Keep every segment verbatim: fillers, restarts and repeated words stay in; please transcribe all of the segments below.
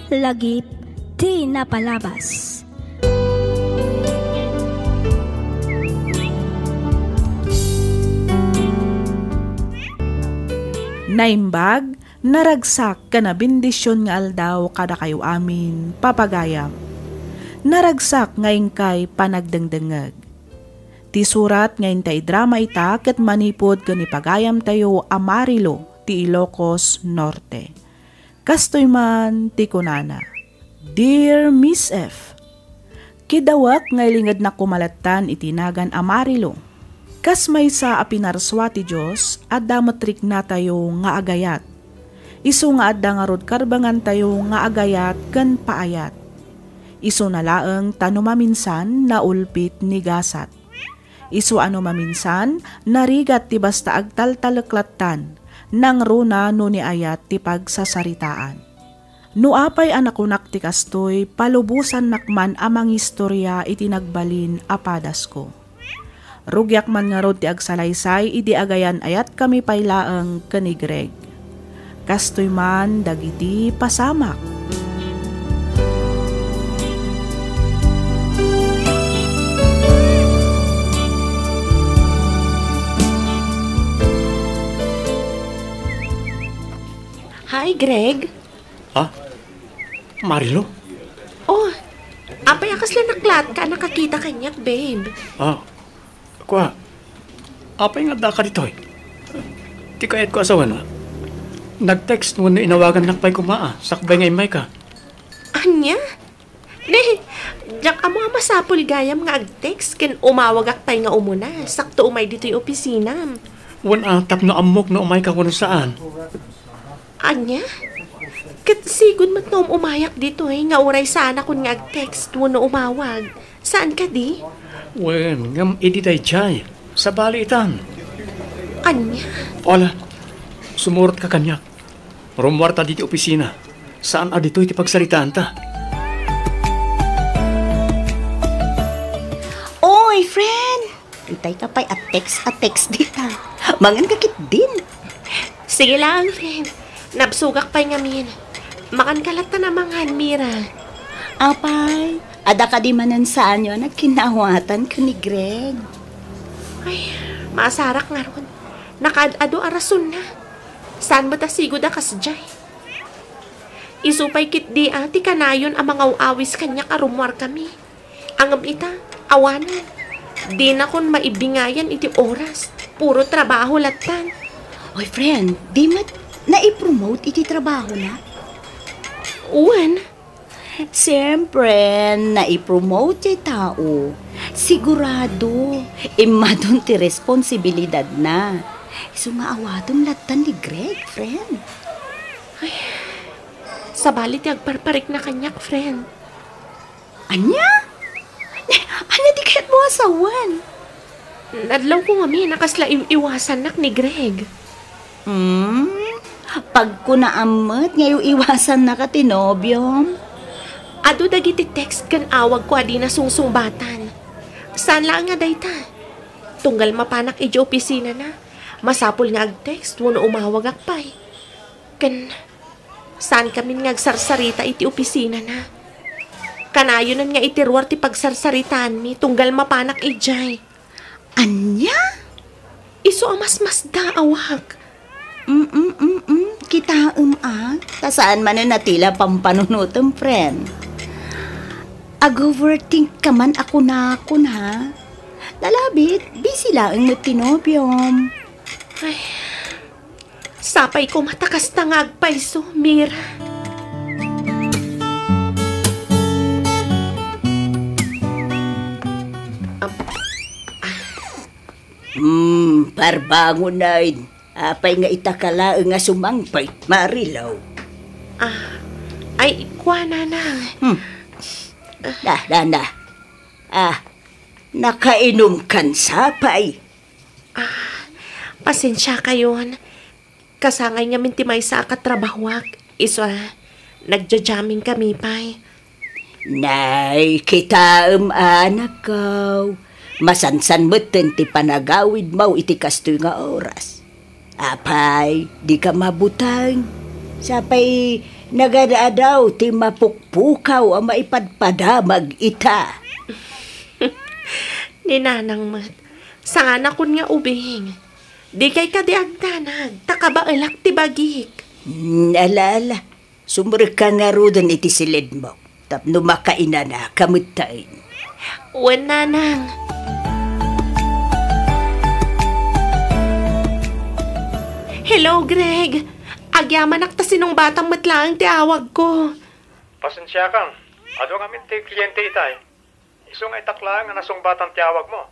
Lagip ti napalabas. Naimbag, naragsak ken a bendision nga aldaw kadakayo amin, papagayam. Naragsak nga inkay panagdengdengngeg. Ti surat nga inta idrama ita ket manipud ken ni pagayamtayo a Marilo ti Ilocos Norte. Kastoy man ti kunana, "Dear Miss F, kidawek nga ilingednak koma lattan iti nagan a Marilo. Kas maysa a pinarsua ti Dios, adda met riknatayo nga agayat. Isu nga adda ngarud karbangantayo nga agayat ken paayat. Isuna laeng ta no maminsan, naulpit ni gasat. Isu a no maminsan, narigat ti basta agtaltalek lattan, nangruna no ni ayat ti pagsasaritaan. No apay a nakunak ti kastoy, palubosannak man a mangistorya iti nagbalin a padasko. Rugiak man ngarud ti agsalaysay idi agayan-ayatkami pay laeng ken ni Greg. Kastoy man dagiti pasamak." Hi, Greg. Ha? Marilo? Oh, apay a kasla naklatka a nakakita kaniak, babe? Ah, kua, apay nga addaka ditoy? Ti kayatko a sawen, nag-text wenno inawagannak pay koma, ah, sakbay nga immayka. Ania? Ne, diak ammo a masapul gayam nga ag-text ken umawagak pay nga umuna, sakto umay ditoy opisinam. Wen a, tapno ammok no umayka wenno saan. Ania? Ket sigud met no um-umayak ditoy nga uray saanakon nga ag-text wenno umawag. Saan kadi? Wen, ngem idi daydiay, sabali itan. Ania? Ala, sumurotka kaniak. Rummuarta ditoy opisina. Saan a ditoy ti pagsaritaanta. Oy, friend! Itay ka pay a text a text dita. Mangan ka ketdin. Sige lang, friend. Nabsogak pay ngamin. Makan ka latta a mangan, Mira. Apay, adda kadi manen saanyo a nagkinnaawatan ken ni Greg? Ay, maasarak ngarud. Nakaad-adu a rasonna. Saan met a sigud a kasdiay? Isu pay ketdi a ti kanayon a mangaw-awis kaniak a rummuarkami. Ngem ita, awanen. Dinakon maibingayan iti oras. Puro trabaho lattan. Oy, friend, di met naipromote iti trabahona? Wen. Siyempre, naipromote ti tao. Sigurado, immadon ti responsibilidadna. Isu nga awatem lattan ni Greg, friend. Ay, sabali ti agparparikna kaniak, friend. Ania? Ania ti kayatmo a sawen? Nadlawko ngamin a kasla iw-iwasannak ni Greg. Hmm? Pagkunaam met nga iw-iwasannaka ti nobiom? Adu dagiti text ken awagko a dina sungsungbatan. Saan laeng nga dayta. Tunggal mapanak idiay opisinana, masapul nga ag-text wenno umawagak pay. Ken saankamin nga agsarsarita iti opisinana. Kanayonen nga iti ruar ti pagsarsaritaanmi tunggal mapanak idiay. Ania? Isu a masmasdaawak. Mm, mm, mm. Kitaem a, ta saan manen a tila pampanunotem, friend. Ag-overthink ka man a kunakon, ha? Nalabit, busy laeng met ti nobiom. Ay, sapay koma ta kasta nga agpayso, Mira. Hmm, parbangonen. Apay nga ita ka laeng a sumangpet, Marilaw? Ah, ay, kua, Nanang. Hmm. Da, da, da. Ah, nakainumkan sapay? Ah, pasensiakayon. Kasangay ngamin ti maysa a katrabahoak. Isu a, nagja-jamming kami pay. Nay, kitaem, anakko. Masansan metten ti panagawidmo iti kastoy nga oras. Apay, dika mabuteng. Sapay, Nagad-adaw ti mapukpukaw a maipadpadamag ita. Ni Nanang met, saanakon nga ubing. Dikay kadi agdanag, ta kabaelak ti bagik. Hmm, ala, ala. Sumrekka ngaruden iti silidmo tapno makainanaka metten. Wen, Nanang. Hello, Greg. Agyamanak ta sinungbatam met laeng ti awagko. Pasensiakan. Adu ngamin ti kliente itay. Isu nga itak laeng a nasungbatan ti awagmo.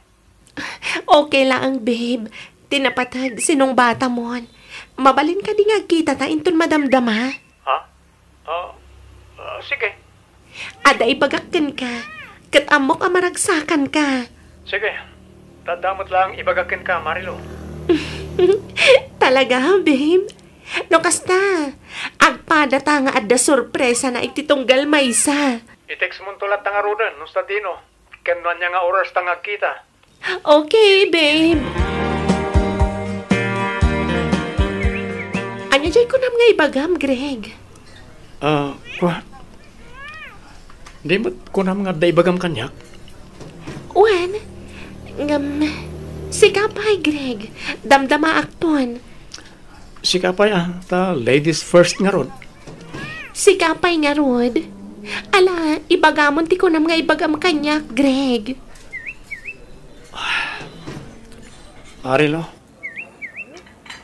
Okay laeng, babe. Ti napateg, sinungbatamon. Mabalin kadi nga agkitata inton madamdama? Ha? Ah, ah, sige. Adda ibagak kenka. Ket ammok a maragsakanka. Sige. Tadamot lang ibagak kenka, Marilu. Talaga, babe? No kasta, agpadata nga adda sorpresana iti tunggal maysa. I-text monto latta ngaruden no sadino, ken no ania nga oras ta nga agkita. Okay, babe. Ania jay kunam nga ibagam, Greg? Ah, kua. Di met kunam nga adda ibagam kaniak? Wen, ngem, sika pay, Greg. Damdamaakton. Sika pay, ah, ta ladies first ngarud. Sika pay ngarud. Ala, ibagamon ti kunam nga ibagam kaniak, Greg. Ari, lo.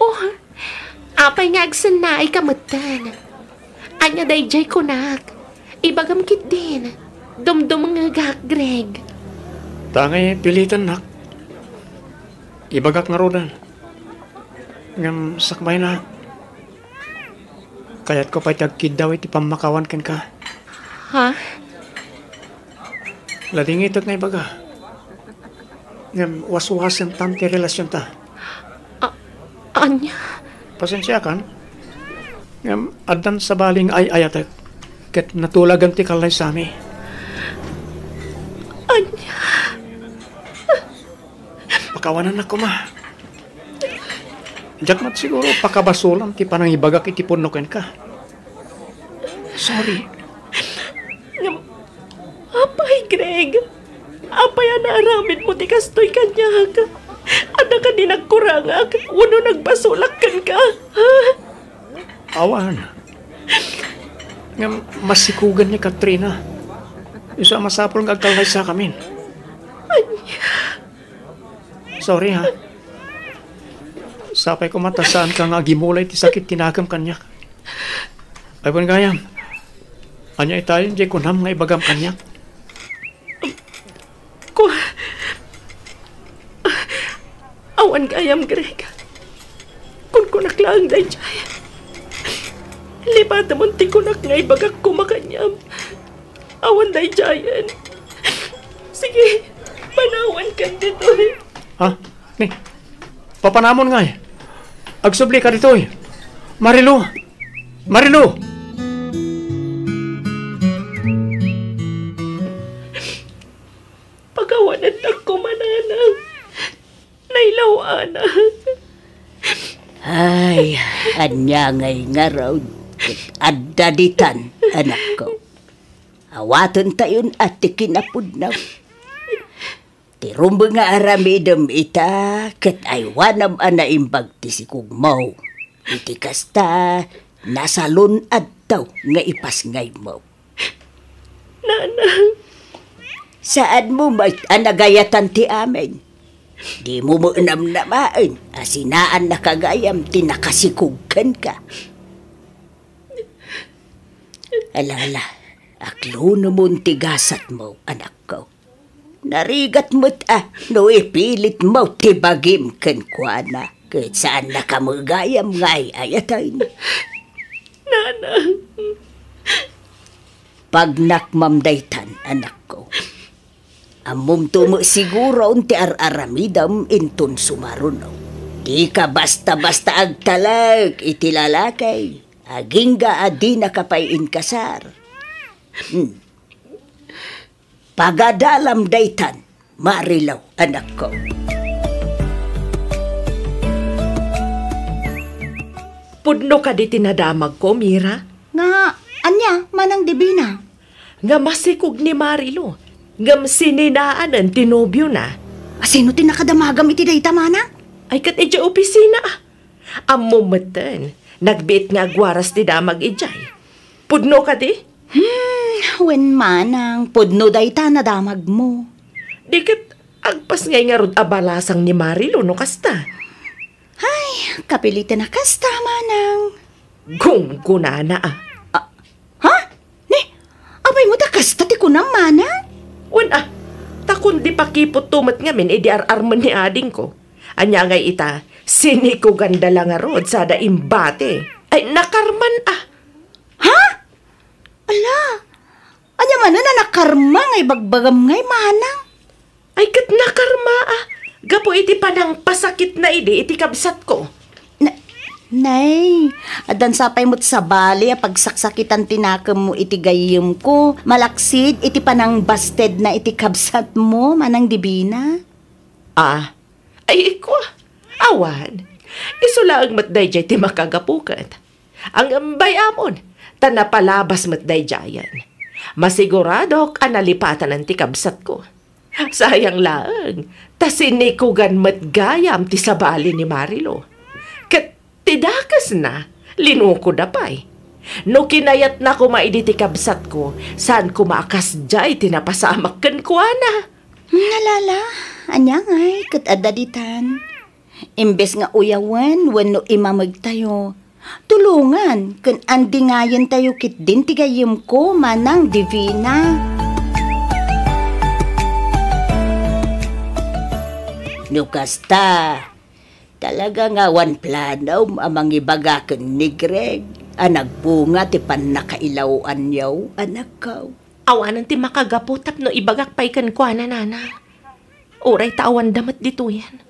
Oh, apay nga agsennaay ka metten? Ania daydiay kunak? Ibagam ketdin. Dumdumngegak, Greg. Tangay pilitennak. Ibagak ngaruden. Ngem sakbayna, kayatko pay ti agkiddaw iti pammakawan kenka. Ha? Ladingitek nga ibaga. Ngem waswasentan ti relasionta. A-, ania? Pasensiakan. Ngem addan sabali nga ay-ayatek ket natulagan ti kallaysami. Ania? Pakawanannak koma. Diak met siguro pakabasolan ti panangibagak iti pudno kenka. Sorry. Ngem, apay, Greg? Apay a naaramidmo ti kastoy kaniak? Adda kadi nagkurangak wenno nagbasolak kenka? Ha? Awan. Ngem masikugan ni Katrina. Isu a masapul nga agkallaysakamin. Ania? Sorry, ha. Sapay koma ta saanka nga agimula iti sakit ti nakem kaniak. Ay, wen gayam. Ania itayon jay kunam nga ibagam kaniak? Kua. Awan gayam, Greg. Kunkunak laeng daydiay. Lipatemon ti kunak nga ibagak koma kaniam. Awan daydiayen. Sige, panawankan ditoy. Ha? Ni, papanamon ngay. Agsubli ka ditoy. Marilu! Marilu! Pakawanennak koma, Nanang. Nailaw-anak. Ay, ania ngay ngarud ket adda ditan, anakko. Awatentayon a ti kinapudno. Ti rumbeng nga aramidem ita ket aywanam a naimbag ti sikugmo. Iti kasta, nasalun-adto nga ipasngaymo. Nanang. Saanmo met a nagayatan ti amin. Dimo met namnamaen a sinaannaka gayam ti nakasikog kenka. Ala, ala, aklunemon ti gasatmo, anakko. Narigat met a no ipilitmo ti bagim kenkuana, ket saannaka met gayam nga ay-ayaten. Nanang. Pagnakmam daytan, anakko. Ammomto met siguron ti ar-aramidem inton sumaruno. Dika basta-basta agtalek iti lalaki, agingga a dinaka pay inkasar. Hmm. Pagadalam daytan, Marilu, anakko. Pudno kadi ti nadamagko, Mira? Nga, Ania, Manang Divina? Nga masikog ni Marilo, ngem sininaanen ti nobiona. A, sino ti nakadamagam iti dayta, Manang? Ay, ket idiay opisina, a. Ammom metten, nagbiit nga agwaras ti damag idiay. Pudno kadi? Hmm, wen, Manang, pudno dayta nadamagmo. Di ket agpasngay ngarud a balasang ni Marilo no kasta. Ay, kapiliten a kasta, Manang. Gunggonana, a. A, ha? Ni, apay met a kasta ti kunam, Manang? Wen, a, ta kundi pakiputto met ngamin idi ar-armen ni adingko. Ania ngay ita, sinikoganda la ngarud sada imbati. Ay, nakarman, a. Ha? Ala, ania manen a nakarma nga ibagbagam ngay, Manang? Ay, ket nakarma, a, gapu iti panangpasakitna idi iti kabsatko. Na-, nay, addan sa pay met sabali a pagsaksakitan ti nakemmo iti gayyemko, malaksid iti panangbastedna iti kabsatmo, Manang Divina. A, ay, ikwa, awan. Isu laeng met daydiay ti makagapu ket. Ngem bay-amon, ta napalabas met daydiayen. Masiguradok a nalipatanan ti kabsatko. Sayang laeng, ta sinikogan met gayam ti sabali ni Marilo. Ket ti dakesna, linukoda pay. No kinayatna koma idi ti kabsatko, saan koma a kasdiay ti napasamak kenkuana. Nalala, ania ngay ket adda ditan? Imbes nga uyawen wenno imamegtayo, tulongan ken andingayentayo ketdin ti gayyemko, Manang Divina. No kasta, talaga nga awan planom a mangibaga ken ni Greg a nagbunga ti pannakailaw-anyo, anakko? Awanen ti makagapu tapno ibagak pay kenkuana, Nanang. Uray ta awanda met ditoyen.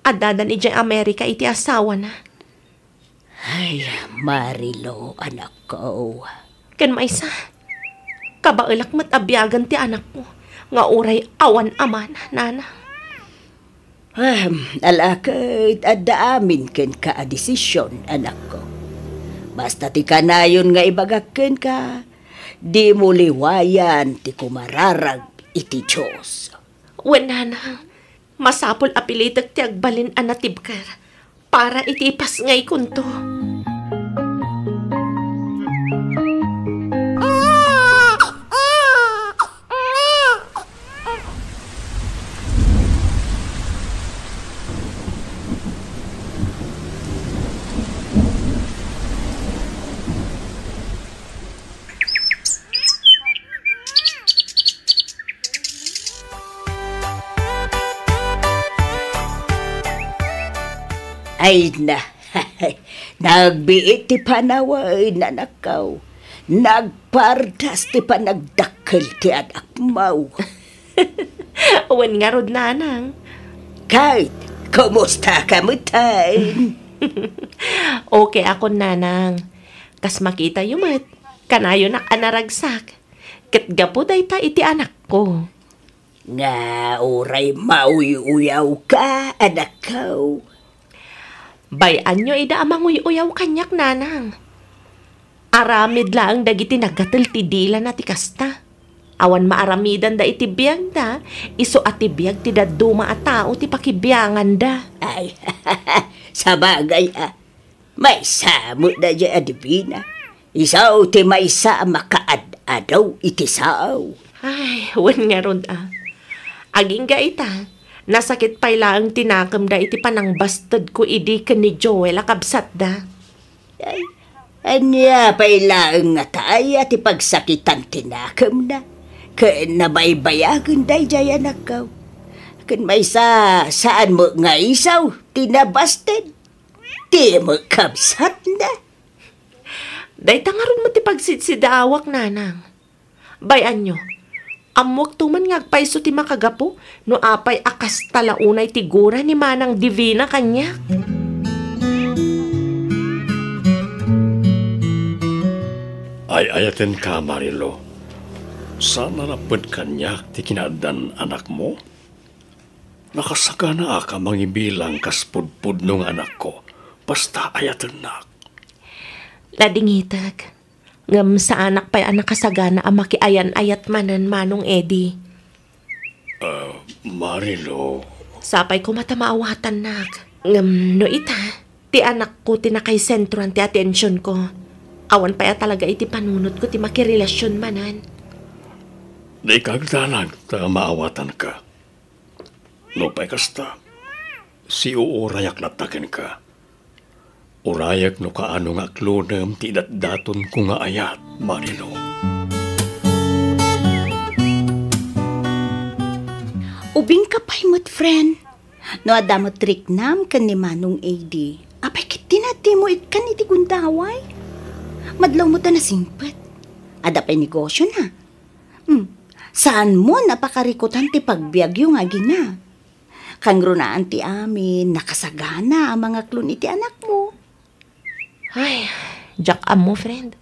Addadan idiay Amerika iti asawana. Ay, Marilo, anakko. Ken maysa, kabaelak met a biagen ti anakko nga uray awan amana, Nanang. Ahem, ala ket adda amin kenka a desisyon, anakko. Basta ti kanayon nga ibagak kenka, dimo liwayan ti kumararag iti Dios. Wen, Nanang, masapul a pilitek ti agbalin a natibker para iti ipasngaykonto. Ay na, nagbiit ti panawen, anakko. Nagpardas ti panagdakkel ti anakmo. Wen ngarud, Nanang. Ket, kumusta ka metten? Okay akon, Nanang. Kas makitayo met, kanayonak a naragsak. Ket gapu dayta iti anakko. Nga uray mauy-uyawka, anakko. Bay-anyo ida a manguy-uyaw kaniak, Nanang. Aramid laeng dagiti nagatel ti dilana ti kasta. Awan maaramidanda iti biagda, isu a ti biag ti dadduma a tao ti pakibianganda. Ay, sabagay a. Maysa met daydiay a Divina. Isu ti maysa a makaad-adaw iti sao. Ay, wen ngarud a. Agingga ita, nasakit pay laeng ti nakemda iti panangbastedko idi ken ni Joel a kabsatda. Ay, ania pay laeng nga taya ti pagsakitan ti nakemna? Ken nabaybayagen daydiay, anakko. Ken maysa, saan met nga isu ti nabasted? Ti met kabsatna. Dayta ngarud met ti pagsidsidaawak, Nanang. Bay-anyo, ammoakto man nga agpayso ti makagapu no apay a kasta la unay ti gura ni Manang Divina kaniak. Ay-ayatenka, Marilo. Saan a napped kaniak ti kinaaddan anakmo? Nakasaganaak a mangibilang kas pudpudno nga anakko, basta ayatennak. Ladingitek, Ngem saanak pay a nakasagana a makiayan-ayat manen, Manong Eddie. Ah, Marilu. Sapay koma ta maawatannak. Ngem no ita, ti anakko ti nakaisentroan ti atensionko. Awan pay a talaga iti panunotko ti makirelasion manen. Di ka agdanag ta maawatanka. Nupay kasta, siuurayak latta kenka. Urayak no kaano nga aklonem ti datdatonko nga ayat, Marilu. Ubingka pay met, friend. No adda met riknam ken ni Manong Eddie, apay ket tinatimo ikkan iti gundaway? Madlaw mo ta nasingpet. Adda pay negosiona. Hmm. Saanmo a pakarikutan ti pagbiagyo nga agina? Kangrunaan ti amin, nakasagana a mangaklon iti anakmo. Ay, diak ammo, friend.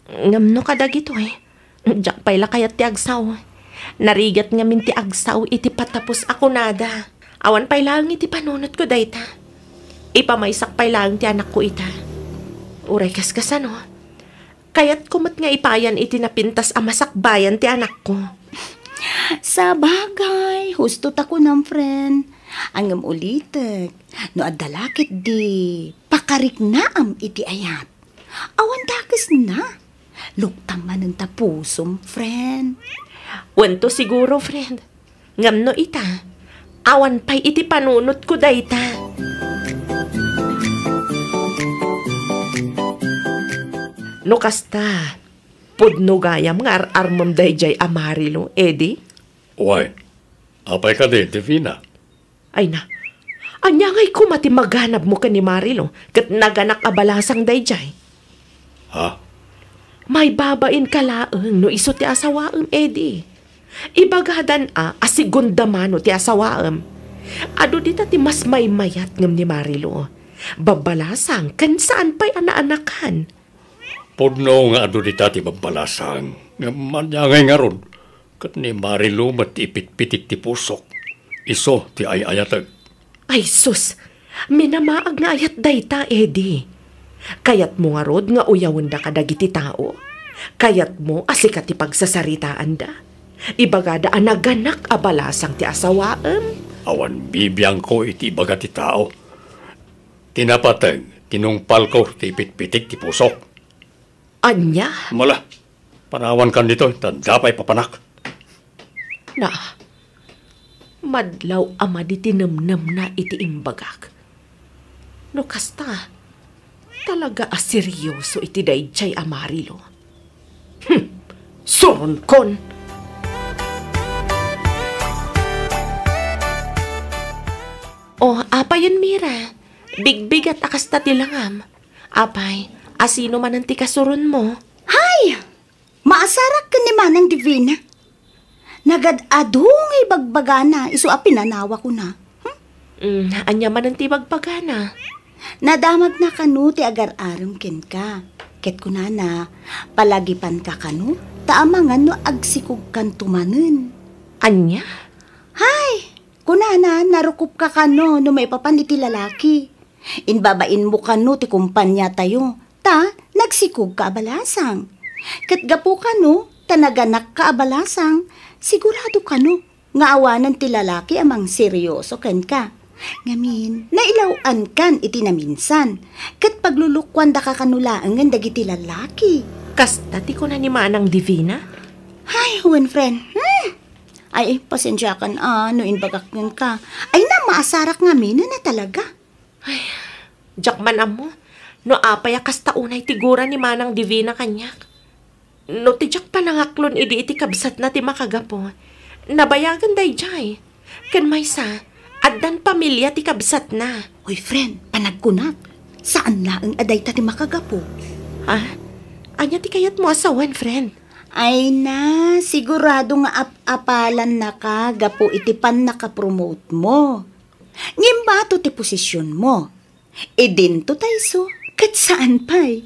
Ngem no kadagitoy, diak pay la kayat ti agsao. Narigat ngamin ti agsao iti patapos a kunada. Awan pay laeng iti panunotko dayta. Ipamaysak pay laeng ti anakko ita. Uray kaskasano, kayatko met nga ipayan iti napintas a masakbayan ti anakko. Sabagay, husto ta kunam, friend. Ngem ulitek, no adda la ketdi pakariknaam iti ayat, awan dakesna. Luktam manen ta pusom, friend. Wen to siguro, friend. Ngem no ita, awan pay iti panunotko dayta. No kasta, pudno gayam nga ar-armem daydiay a Marilu, Eddie? Wen, apay kadi, Divina? Ay na, ania ngay koma ti maganabmo ken ni Marilu ket naganak a balasang daydiay? Ha? Maibabainka laeng no isu ti asawaem, Eddie. Ibagadan a, a segunda mano ti asawaem. Adu dita ti mas maymayat ngem ni Marilu. Babbalasang ken saan pay a naanakan. Pudno nga adu dita ti babbalasang, ngem ania ngay ngarud, ket ni Marilu met ti ipitpitik ti pusok. Isu ti ay-ayatek. Ay sus, minamaag nga ayat dayta, Eddie. Kayatmo ngarud nga uyawenda kadagiti tao? Kayatmo a sika ti pagsasaritaanda? Ibagada a naganak a balasang ti asawaem? Awan bibiangko iti ibaga ti tao. Ti napateg, tinungpalko ti ipitpitik ti pusok. Ania? Mala, panawankan ditoy, ta adda pay papanak. Na, madlaw a madi ti nemnemna iti imbagak. No kasta, talaga a seryoso iti daydiay a Marilu. Hmm, suronkon! O, apayen, Mira, bigbigat a kasta ti langam. Apay, asino manen ti kasuronmo? Hay! Maasarak ken ni Manang Divina. Nagad-adu nga ibagbagana isu a pinanawakona. Hmm? Mm, ania manen ti ibagbagana? Nadamagna kano ti agar-arem kenka. Ket kunana, palagipanka kano, ta amangan no agsikogkanto manen. Ania? Hay! Kunana, narukopka kano no maipapan iti lalaki. Inbabainmo kano ti kompaniatayo, ta nagsikogka a balasang. Ket gapu kano, ta naganakka a balasang, sigurado kano nga awanen ti lalaki a mangseryoso kenka. Ngamin, nailaw-ankan iti naminsan, ket paglulukuandaka kano laengen dagiti lalaki. Kasta ti kuna ni Manang Divina? Ay, wen, friend. Hmm. Ay, pasensiakan a no imbagak kenka. Ay na, maasarak ngaminen a talaga. Ay, diak man ammo no apay a kasta unay ti gura ni Manang Divina kaniak. No ti diak panangaklon idi iti kabsatna ti makagapu, nabayagen daydiay. Ken maysa, addan pamilia ti kabsatna. Oy, friend, panagkunak, saan laeng a dayta ti makagapu. Ha? Ania ti kayatmo a sawen, friend? Ay na, sigurado nga ap-apalannaka gapu iti pannakapromote mo. Ngimmato ti posisyon mo. Idinto ta isu, ket saan pay.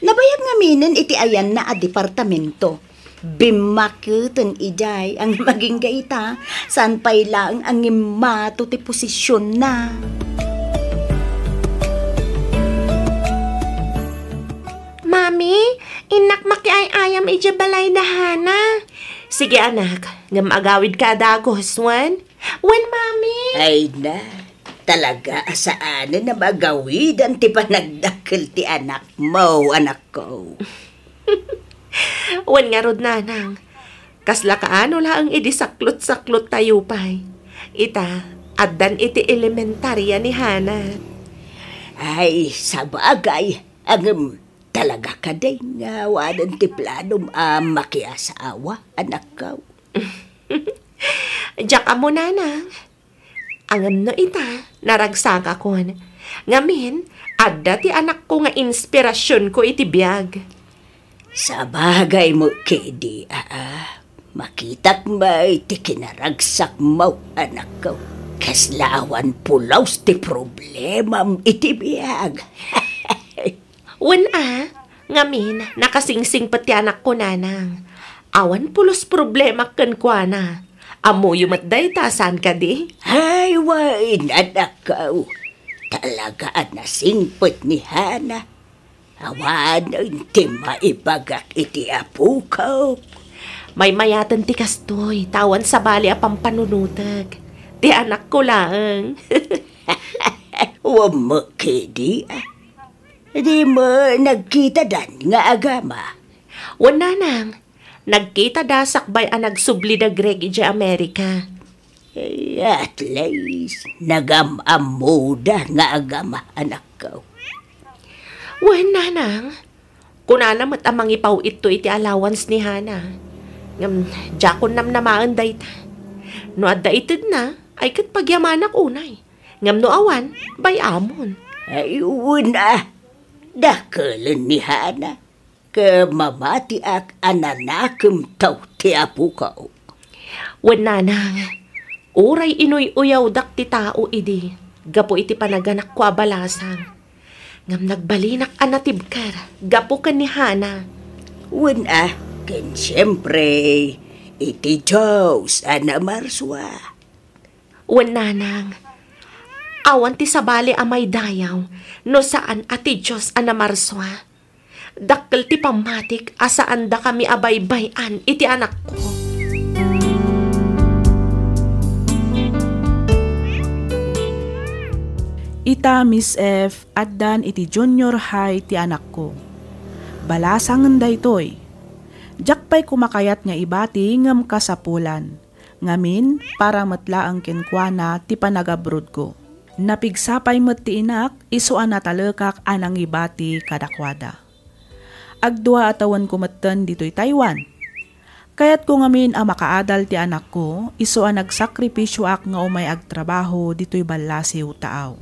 Nabayag ngaminen iti ayanna a departamento. Bimmaketen idiay a agingga ita, saan pay laeng a ngimmato ti posisionna. Mami, Innak makiay-ayam idiay balay da Hana. Sige, anak, ngem agawidka a dagus, wen? Wen, Mami? Ay na, talaga a saanen a magawidan ti panagdakkel ti anakmo, anakko. Wen ngarud, nanang, kasla kaano laeng idi saklot-saklottayo pay. Ita, addan iti elementaria ni Hana. Ay, sabagay, ngem talaga kadi nga awanen ti planom a makiasawa, anakko? Diak ammo, nanang. Ngem no ita, naragsakakon. Ngamin, adda ti anakko nga inspirasionko iti biag. Sabagay met kadi, aa. Makitak met ti kinaragsakmo, anakko. Kasla awan pulos ti problemam iti biag. Wen a, ngamin, nakasingsingpet ti anakko, nanang. Awan pulos problemak kenkuana. Ammoyo met dayta, saan kadi? Ay, wen, anakko. Talaga a nasingpet ni Hana. Awanen ti maibagak iti apokok. Maymayaten ti kastoy, ta awan sabali a pampanunotek. Ti anakko laeng. Wen met kadi, a. Di met nagkitadan nga agama? Wen, nanang, nagkitada sakbay a nagsubli da Greg idiay Amerika. Eh, at least, nagam-ammoda nga agama, anakko. Wen, nanang, kunana met a mangipaw-itto iti allowance ni Hana. Ngem, diakon namnamaen dayta. No adda itedna, ay ket pagyamanak unay. Ngem no awan, bay-amon. Ay, wen a, dakkelen ni Hana. Ket mamatiak a nanakemto ti apokok. Wen, nanang, uray inuy-uyawdak ti tao idi, gapu iti panaganakko a balasang. Ngem nagbalinak a natibker gapu ken ni Hana. Wen a, ken siempre, iti Dios a namarsua. Wen, nanang, awan ti sabali a maidayaw no saan a ti Dios a namarsua. Dakkel ti pammatik a saandakami a baybay-an iti anakko. Ita, Miss F, addan iti junior high ti anakko. Balasangen daytoy. Diak pay koma kayat nga ibati ngem kasapulan. Ngamin, para met laeng kenkuana ti panagabrodko. Napigsa pay met ti inak isu a natalekak a nangibati kadakuada. Agdua a tawenko metten ditoy Taiwan. Kayatko ngamin a makaadal ti anakko isu a nagsakripisioak nga umay agtrabaho ditoy ballasiw taaw.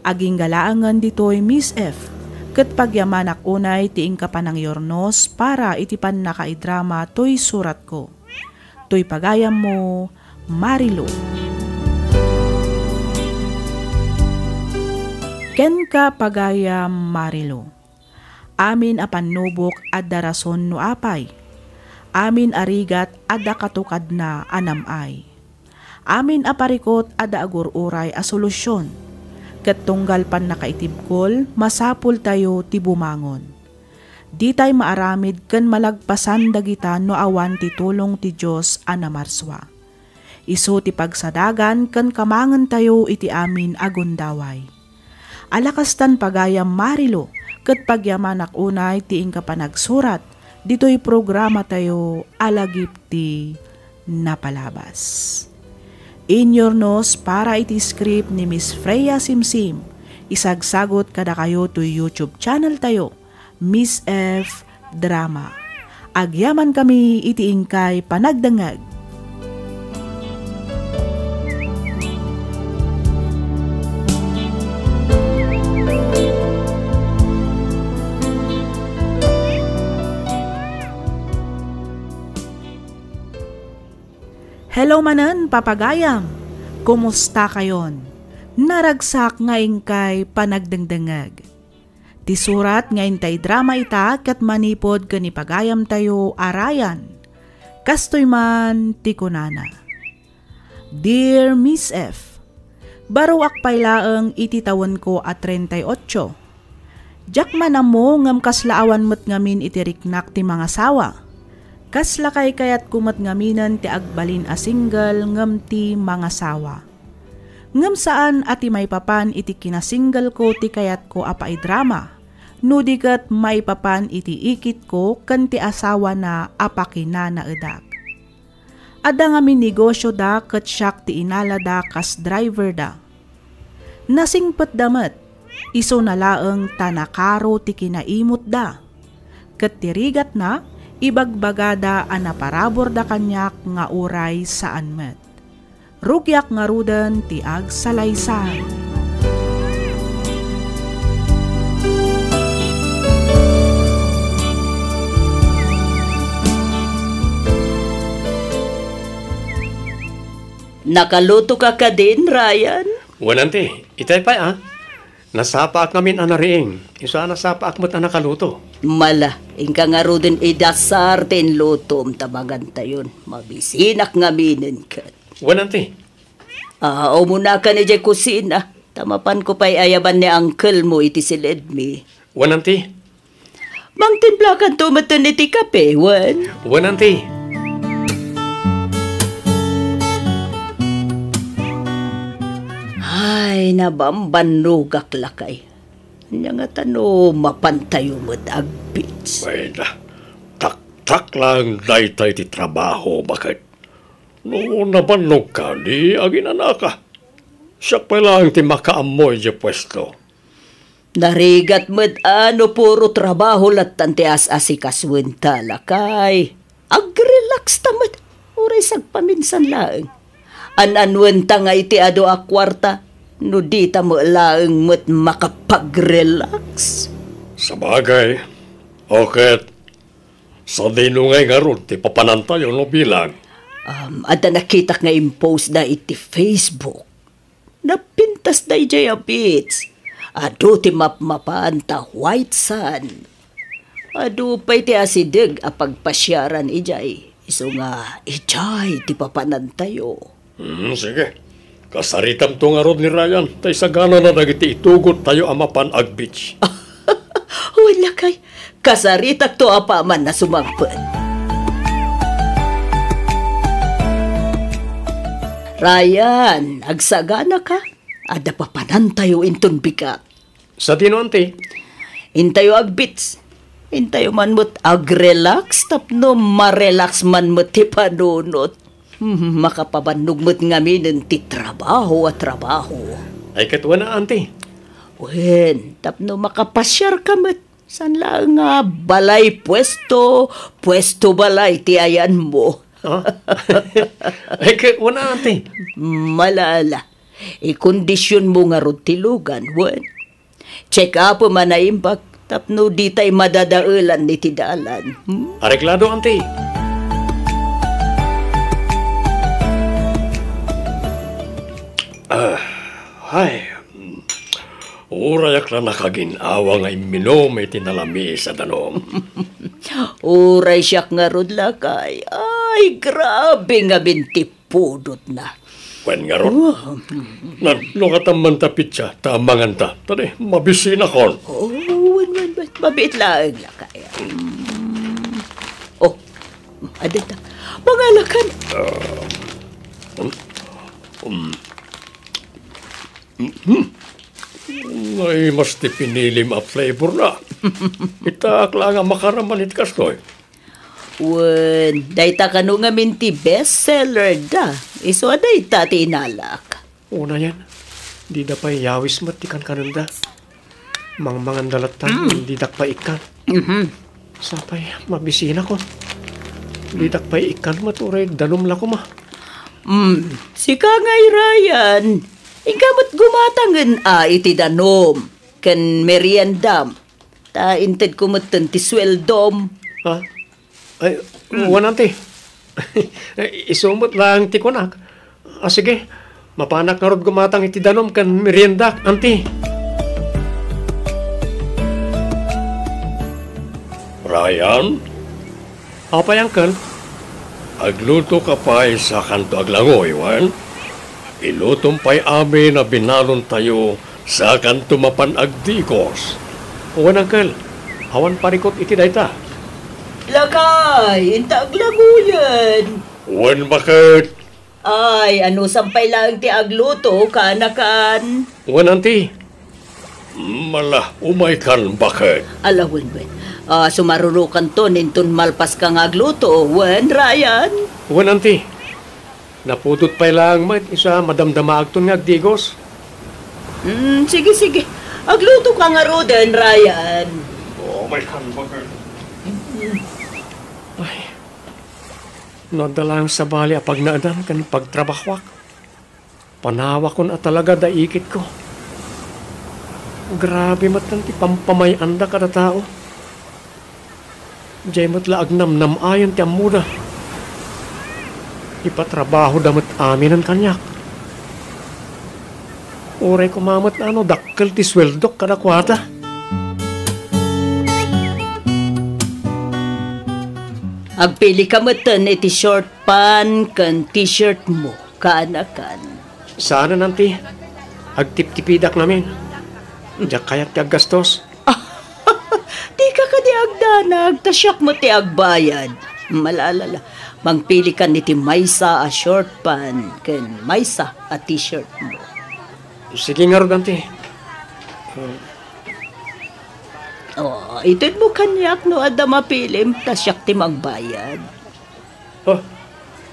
Agingga laengen ditoy, Miss F, ket pagyamanak unay ti inka panangyurnos para iti pannakaidrama toy suratko. Toy pagayammo, Marilu. Kenka, pagayam Marilu. Amin a pannubok adda rason no apay. Amin a rigat adda katukadna a nam-ay. Amin a parikot adda agur-uray a solusyon. Ket tunggal pannakaitibkol, masapultayo ti bumangon. Ditay maaramid ken malagpasan dagita no awan ti tulong ti Dios a namarsua. Isu ti pagsadagan ken kamangentayo iti amin a gundaway. Ala kastan, pagayam Marilu, ket pagyamanak unay ti inka panagsurat ditoy programatayo a Lagip ti Napalabas. Inyurnos para iti script ni Miss Freya Simsim, isagsagut kadakayo toy YouTube channel tayo, Miss F Drama. Agyamankami iti inkay panagdengngeg. Hello manen, papagayam! Kumusta kayon? Naragsak nga inkay panagdengdengngeg. Ti surat nga intay drama ita ket manipud ken ni pagayamtayo a Ryan. Kastoy man ti kunana, Dear Miss F, baruak pay laeng iti tawenko a treinta y ocho. Diak man ammo ngem kasla awan met ngamin iti riknak ti mangasawa. Kasla kaykayatko met ngaminen ti agbalin a single ngem ti mangasawa. Ngem saan a ti maipapan iti kinasinggelko ti kayatko a paidrama, no di ket maipapan iti ikitko ken ti asawana a pakinanaedak. Adda ngamin negosyoda ket siak ti inalada kas driverda. Nasingpetda met, isuna laeng ta nakaro ti kinaimutda. Ket ti rigatna, ibagbagada a naparaburda kaniak nga uray saan met. Rugiak ngaruden ti agsalaysay. Nakalutoka kadin, Ryan? Wen, Auntie. Itay pay, a. Nasapaak ngamin a nariing. Isu a nasapaak met a nakaluto. Mala, inka ngaruden idasar ti inlutom ta mangantayon. Mabisinak ngaminen ket. Wen, Auntie. Ah, umunakan idiay kusina. Ta mapanko pay ayaban ni uncle mo iti siledmi. Wen, Auntie. Mangtimplakanto metten iti kape, wen? Wen, Auntie. Ay, nabambannogak, lakay. Ania ngata no mapantayo met agbeach? Ay, na, taktak laeng dayta iti trabaho, baket. No nabannogka, di aginanaka. Siak pay laeng ti makaammo idiay puesto. Narigat met a no puro trabaho lattan ti as-asikasuenta, lakay. Agrelax ta met, uray sagpaminsan laeng. An-anuenta nga iti adu a kuarta, no dita met laeng met makapagrelax. Sabagay, o ket, sadino ngay ngarud ti papanantayo no bilang? Um, adda nakitak nga impostda iti Facebook. Napintas daydiay a beach. Adu ti mapmapan ta white sand. Adu pay ti asideg a pagpasiaran idiay. Isu nga idiay ti papanantayo. Hmm, sige. Kasaritamto ngarud ni Ryan, ta isaganana dagiti itugottayo a mapan agbeach. Wen, lakay, kasaritakto apaman a sumangpet. Ryan, agsaganaka. Adda papanantayo inton bigat. Sadino, Auntie? Intayo agbeach. Intayo man met agrelax tapno marelax man met ti panunot. Hmm, makapabannog met ngaminen ti trabaho a trabaho. Ay, ket wen a, Auntie? Wen, tapno makapasiarka met. Saan laeng nga balay puesto, puesto balay ti ayanmo. Ha? Ay, ket wen a, Auntie? Malala. Ikondisionmo ngarud ti lugan, wen. Check-upem a naimbag tapno ditay madadaelan iti dalan. Hmm? Areglado, Auntie. Ah, hay. Urayak la nakagin-awa nga imminum iti nalamiis a danum. Uray siak ngarud, lakay. Ay, grabe ngamin ti pudotna. Wen ngarud. Oh. Nadlokatan man ta pitsa, ta manganta. Tadi, mabisinakon. Oh, wen, wen, wen. Mabiit laeng, lakay. Mm. Oh, adda ta. Mangalakan. Ah, um, um. Mhm. Ay, mas ti pinilim a flavor na. Itaak la nga makaraman iti kastoy. Wen, dayta kano ngamin ti best seller da. Isu a dayta ti inalak. Unayen, dida pay yawis met ti kankanenda. Mangmanganda latta, mm, didak pay ikkan. Mhm. Sapay, mabisinakon. Didak pay ikkan met uray danum la koma. Mm, sika ngay, Ryan. Inka met gumatangen a iti danum ken meriendam. Ta intedko metten ti sueldom. Ha? Ay, mm, wen, Auntie. Isu met laeng ti kunak. Ah, sige. Mapanak ngarud gumatang iti danum ken meriendak, Auntie. Ryan? Apay, Uncle? Agluto ka pay, sakanto aglangoy, wen? Ilutom pay amin a binalontayo, sakanto mapan agdigos. Wen, Uncle. Awan parikut iti dayta. Lakay, inta aglaguyen. Wen, baket. Ay, anusam pay laeng ti agluto, kaanakan? Wen, Auntie. Mala, umaykan, baket. Ala, wen, wen. Ah, sumarurukanton inton malpaska nga agluto, wen, Ryan? Wen, Auntie. Napudot pay laeng met isu a madamdamaagton nga agdigos. Mm, sige, sige. Agluto ka ngaruden, Ryan. Oh, may handbag. Ay, no adda laeng sabali a pagnaedan ken pagtrabahoak, panawakon a talaga da ikitko. Grabe met ti pampamay-anda kada tao. Diay met la agnamnam-ayon ti ammoda. Ipatrabahoda met aminen kaniak. Uray koma met no dakkel ti sueldok kadakuada. Agpili ka metten iti short pant ken t-shirt mo, kaanakan. Saanen, Auntie. Agtiptipidak ngamin. Diak kayat ti aggastos. Dika kadi agdanag, ta siak met ti agbayad. Malalala, mangpili kan iti maysa a short pant ken maysa a t-shirt mo. Sige ngarud, Auntie. Oh, ited mo kaniak no adda mapilim, ta siak ti mangbayad. Oh,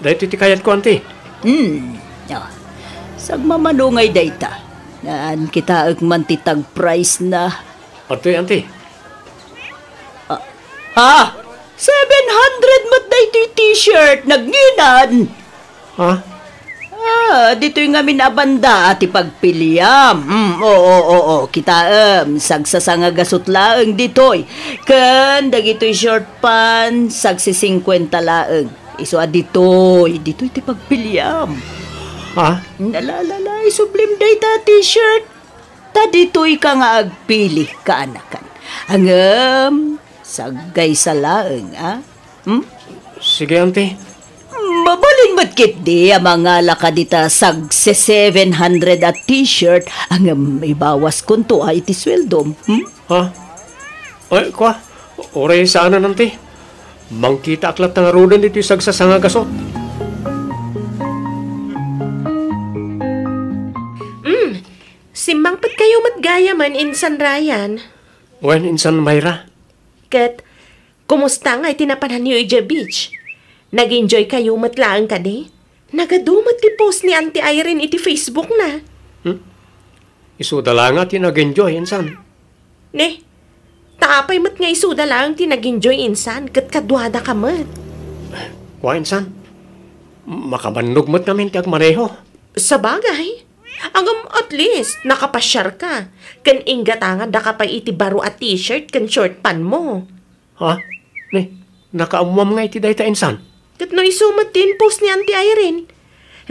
daytoy ti kayatko, Auntie. Hmm. Ah. Sagmamano ngay dayta. Naan, kitaek man ti tag price na. Adtoy, Auntie. Ah, ah! Seven hundred met daytoy t-shirt, nagnginan. Ha? Ah, ditoy ngamin a banda a ti pagpiliam. Mm, oo, oo, oo. Kitaem, sagsasangagasut laeng ditoy. Ken dagitoy short pants, sagsisingkuenta laeng. Isu a ditoy, ditoy ti pagpiliam. Ha? Nalalala, isublim dayta a t-shirt. Ta ditoy ka nga agpili, kaanakan. Ngem, saggaysa laeng, a? Hmm? Sige, Auntie. Mabalin met ketdi a mangala ka dita sagse-seven hundred a t-shirt, ngem ibawaskonto a iti sueldom, hmm? Ha? Ay, kua, uray saanen, Auntie. Mangkitaak latta ngaruden ditoy sagsasangagasut. Mm, simmangpet kayo met gayamen, Insan Ryan. Wen, Insan Myra. Ket, kumusta ngay ti napananyo idiay beach? Nag-enjoy kayo met laeng kadi? Nagadu met ti post ni Auntie Irene iti Facebook na. Hmm? Isuda la nga ti nag-enjoy, Insan. Ne, ta apay met nga isuda laeng ti nag-enjoy, Insan, ket kaduada ka met? Kua, Insan, makabannog met ngamin ti agmaneho. Sabagay. Ngem at least, nakapasiar ka. Ken inggatangandaka pay iti baro a t-shirt ken short pant mo. Ha? Ne, nakaammoam nga iti dayta, Insan? Ket no isu met ti in-post ni Auntie Irene,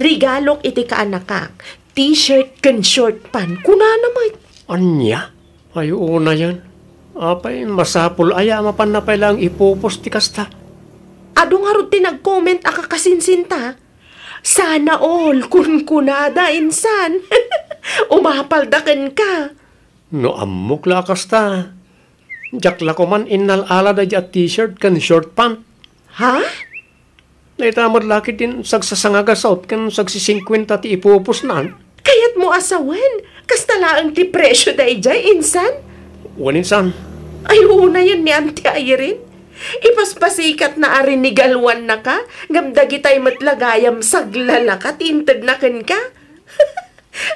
"Regalok iti kaanakak, t-shirt ken short pant," kunana met. Ania? Ay, unayen. Apay, masapul aya a mapanna pay laeng ipu-post ti kasta? Adu ngarud ti nag-comment a kakasinsinta. Sana all, kunkunada, Insan. Umapalda kenka. No ammok la a kasta, diak la koman innal-ala daydi a t-shirt ken short pant. Ha? Dayta met la ketdin sagsasangagasut ken sagsisingkuenta ti ipu-post-nan. Kayatmo a sawen, kasta laeng ti presio daydiay, Insan? Wen, Insan. Ay, unayen ni Auntie Irene. Ipaspasikatna a rinigaluannaka, ngem dagitay met la gayam saglalaka ti intedna kenka.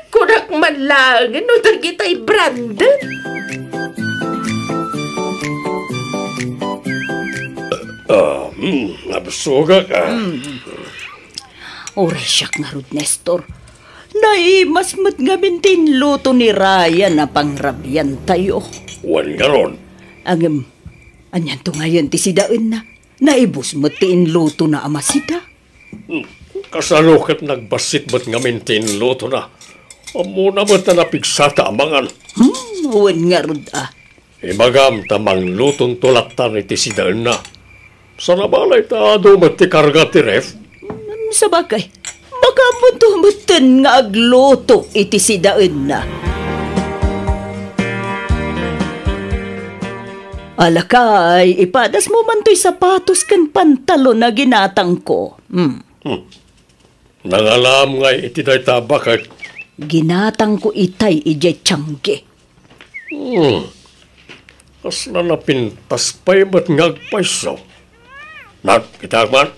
Kunak man laengen no dagitay branded. Ah, hmm, nabsogak, ah. Hmm. Uray siak ngarud, Nestor. Naimas met ngamin ti inluto ni Ryan a pangrabiantayo. Wen ngarud. Ngem, anianto ngayen ti sidaenna? Naibus met ti inlutona a masida. Hmm, kasano ket nagbassit met ngamin ti inlutona? Ammona met a napigsata a mangan. Hmm, wen ngarud a. Ibagam ta manglutonto lattan iti sidaenna. Saan a balay ta adu met ti karga ti ref? Hmm, sabagay, makaammonto metten nga agluto iti sidaenna. Alakay, ipadasmo man toy sapatos ken pantalon a ginatangko. Hmm. Hmm. Nangalam ngay iti dayta, baket? Ginatangko itay idiay tiangge. Hmm. Kasla napintas pay met nga agpayso. Nak, kita man?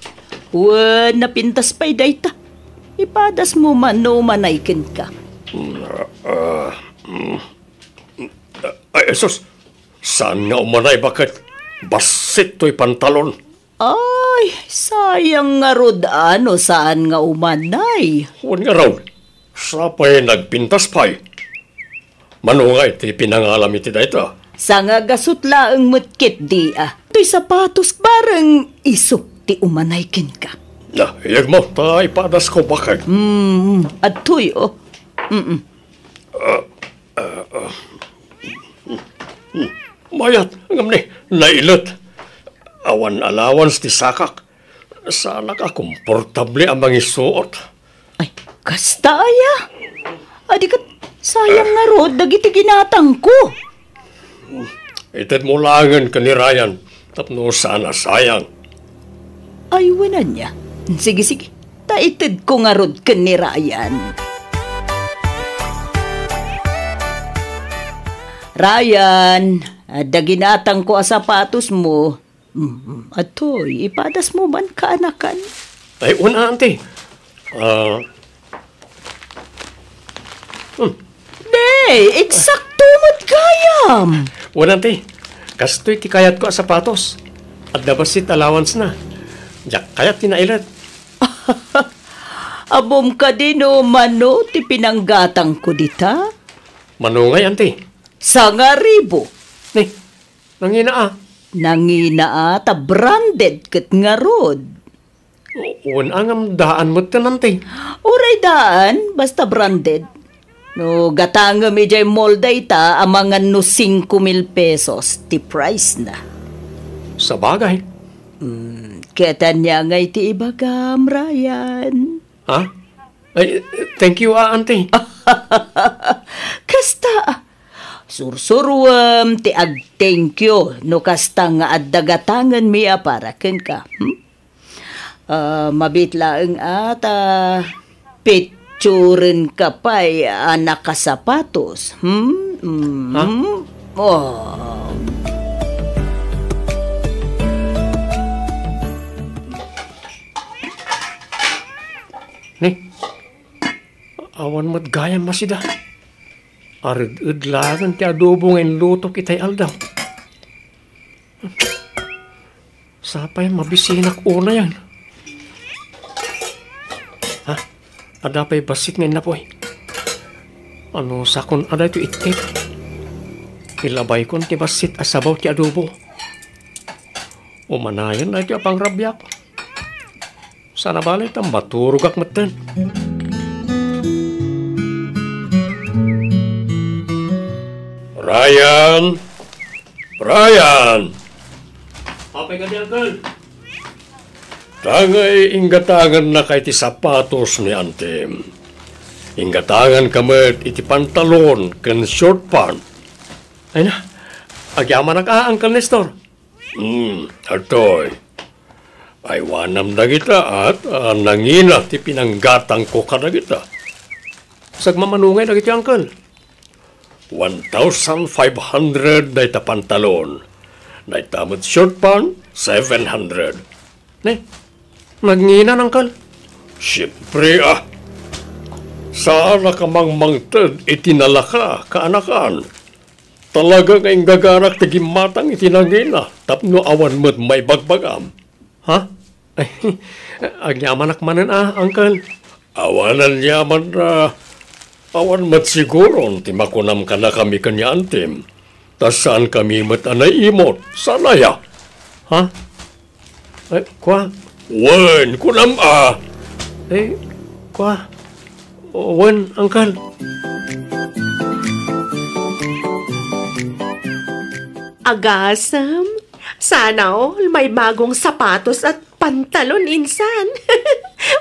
Wen, napintas pay dayta. Ipadasmo man no umanay kenka. Hmm, ah, ah, hmm. Ay, Jesus! Saan nga umanay, baket? Bassit toy pantalon. Ay, sayang ngarud a no saan nga umanay. Wen ngarud, sapay nagpintas pay. Mano ngay ti pinangalam iti dayta? Sangagasut laeng met ketdi a. Toy sapatos bareng isu ti umanay kenka. Na, iyegmo, ta ipadasko, baket. Mm, adtoy, oh. Mm-mm. Ah, ah, ah. Mayat, ngem ni, nailet. Awan allowance ti sakak. Saanak a komportable a mangisuot. Ay, kasta aya? Adi ket, sayang ngarud dagiti ginatangko. Itedmo laengen ken ni Ryan tapno saan a sayang. Ay, wen ania. Sige, sige. Ta itedko ngarud ken ni Ryan. Ryan, adda ginatangko a sapatosmo. Mm, atoy, ipadasmo man, kaanakan. Ay, wen, auntie. Ah, hmm. Ne, eksakto met gayam. Wen, auntie. Kastoy ti kayatko a sapatos. Adda bassit allowance-na. Diak kayat ti nailet. Ammom kadi no mano ti pinanggatangko dita? Mano ngay, auntie? Sangaribu. Ni, nangina a. Nangina a, ta branded ket ngarud. Wen, ngem daan metten, auntie. Uray daan, basta branded. No gatangem idiay mall dayta, amangan no singko mil pesos ti price-na. Sabagay. Hmm, ket ania ngay ti ibagam, Ryan? Ha? Ay, thank you, ah, auntie. Kasta, sursuruem ti ag-thank you no kasta nga adda gatangenmi a para kenka. Hmm? Ah, mabiit laeng a ta picturenka pay a nakasapatos. Hmm? Mm. Ha? Oh. Ni, awan met gayam a sida. Ared-ed laengen ti adobo nga inlutok itay aldaw. Sapay mabisinak unayen. Ha? Adda pay bassit nga innapoy. Anusakon a daytoy ittek? Ilabaykon ti bassit a sabaw ti adobo. Umanayen daytoy a pangrabiak. Saan a bale ta maturogak metten. Ryan! Ryan! Apay kadi, Uncle? Dagiti inggatangennaka iti sapatos ni Antem. Inggatanganka met iti pantalon ken short pant. Ay na, agyamanak a, Uncle Nestor. Hmm, adtoy. Aywanam dagita, at, ah, nangina ti pinanggatangko kadagita. Sagmamano ngay dagiti, Uncle? One thousand five hundred dayta pantalon. Dayta met short pant, seven hundred. Ne? Nagngina, Uncle? Siempre, ah. Saan a kamangmangted iti nalaka, kaanakan. Talaga nga inggaganak ti gimmatang iti nangina tapno awan met maibagbagam. Ha? Agyamanak manen a, Uncle. Awan aniaman a, awan met siguron ti makunam kadakami ken ni Antem. Ta saankami met a naiimot. Saan aya? Ha? Ay, kua? Wen, kunam a. Ay, kua? Wen, Uncle. Agasem, sana all may bagong sapatos at pantalon insan.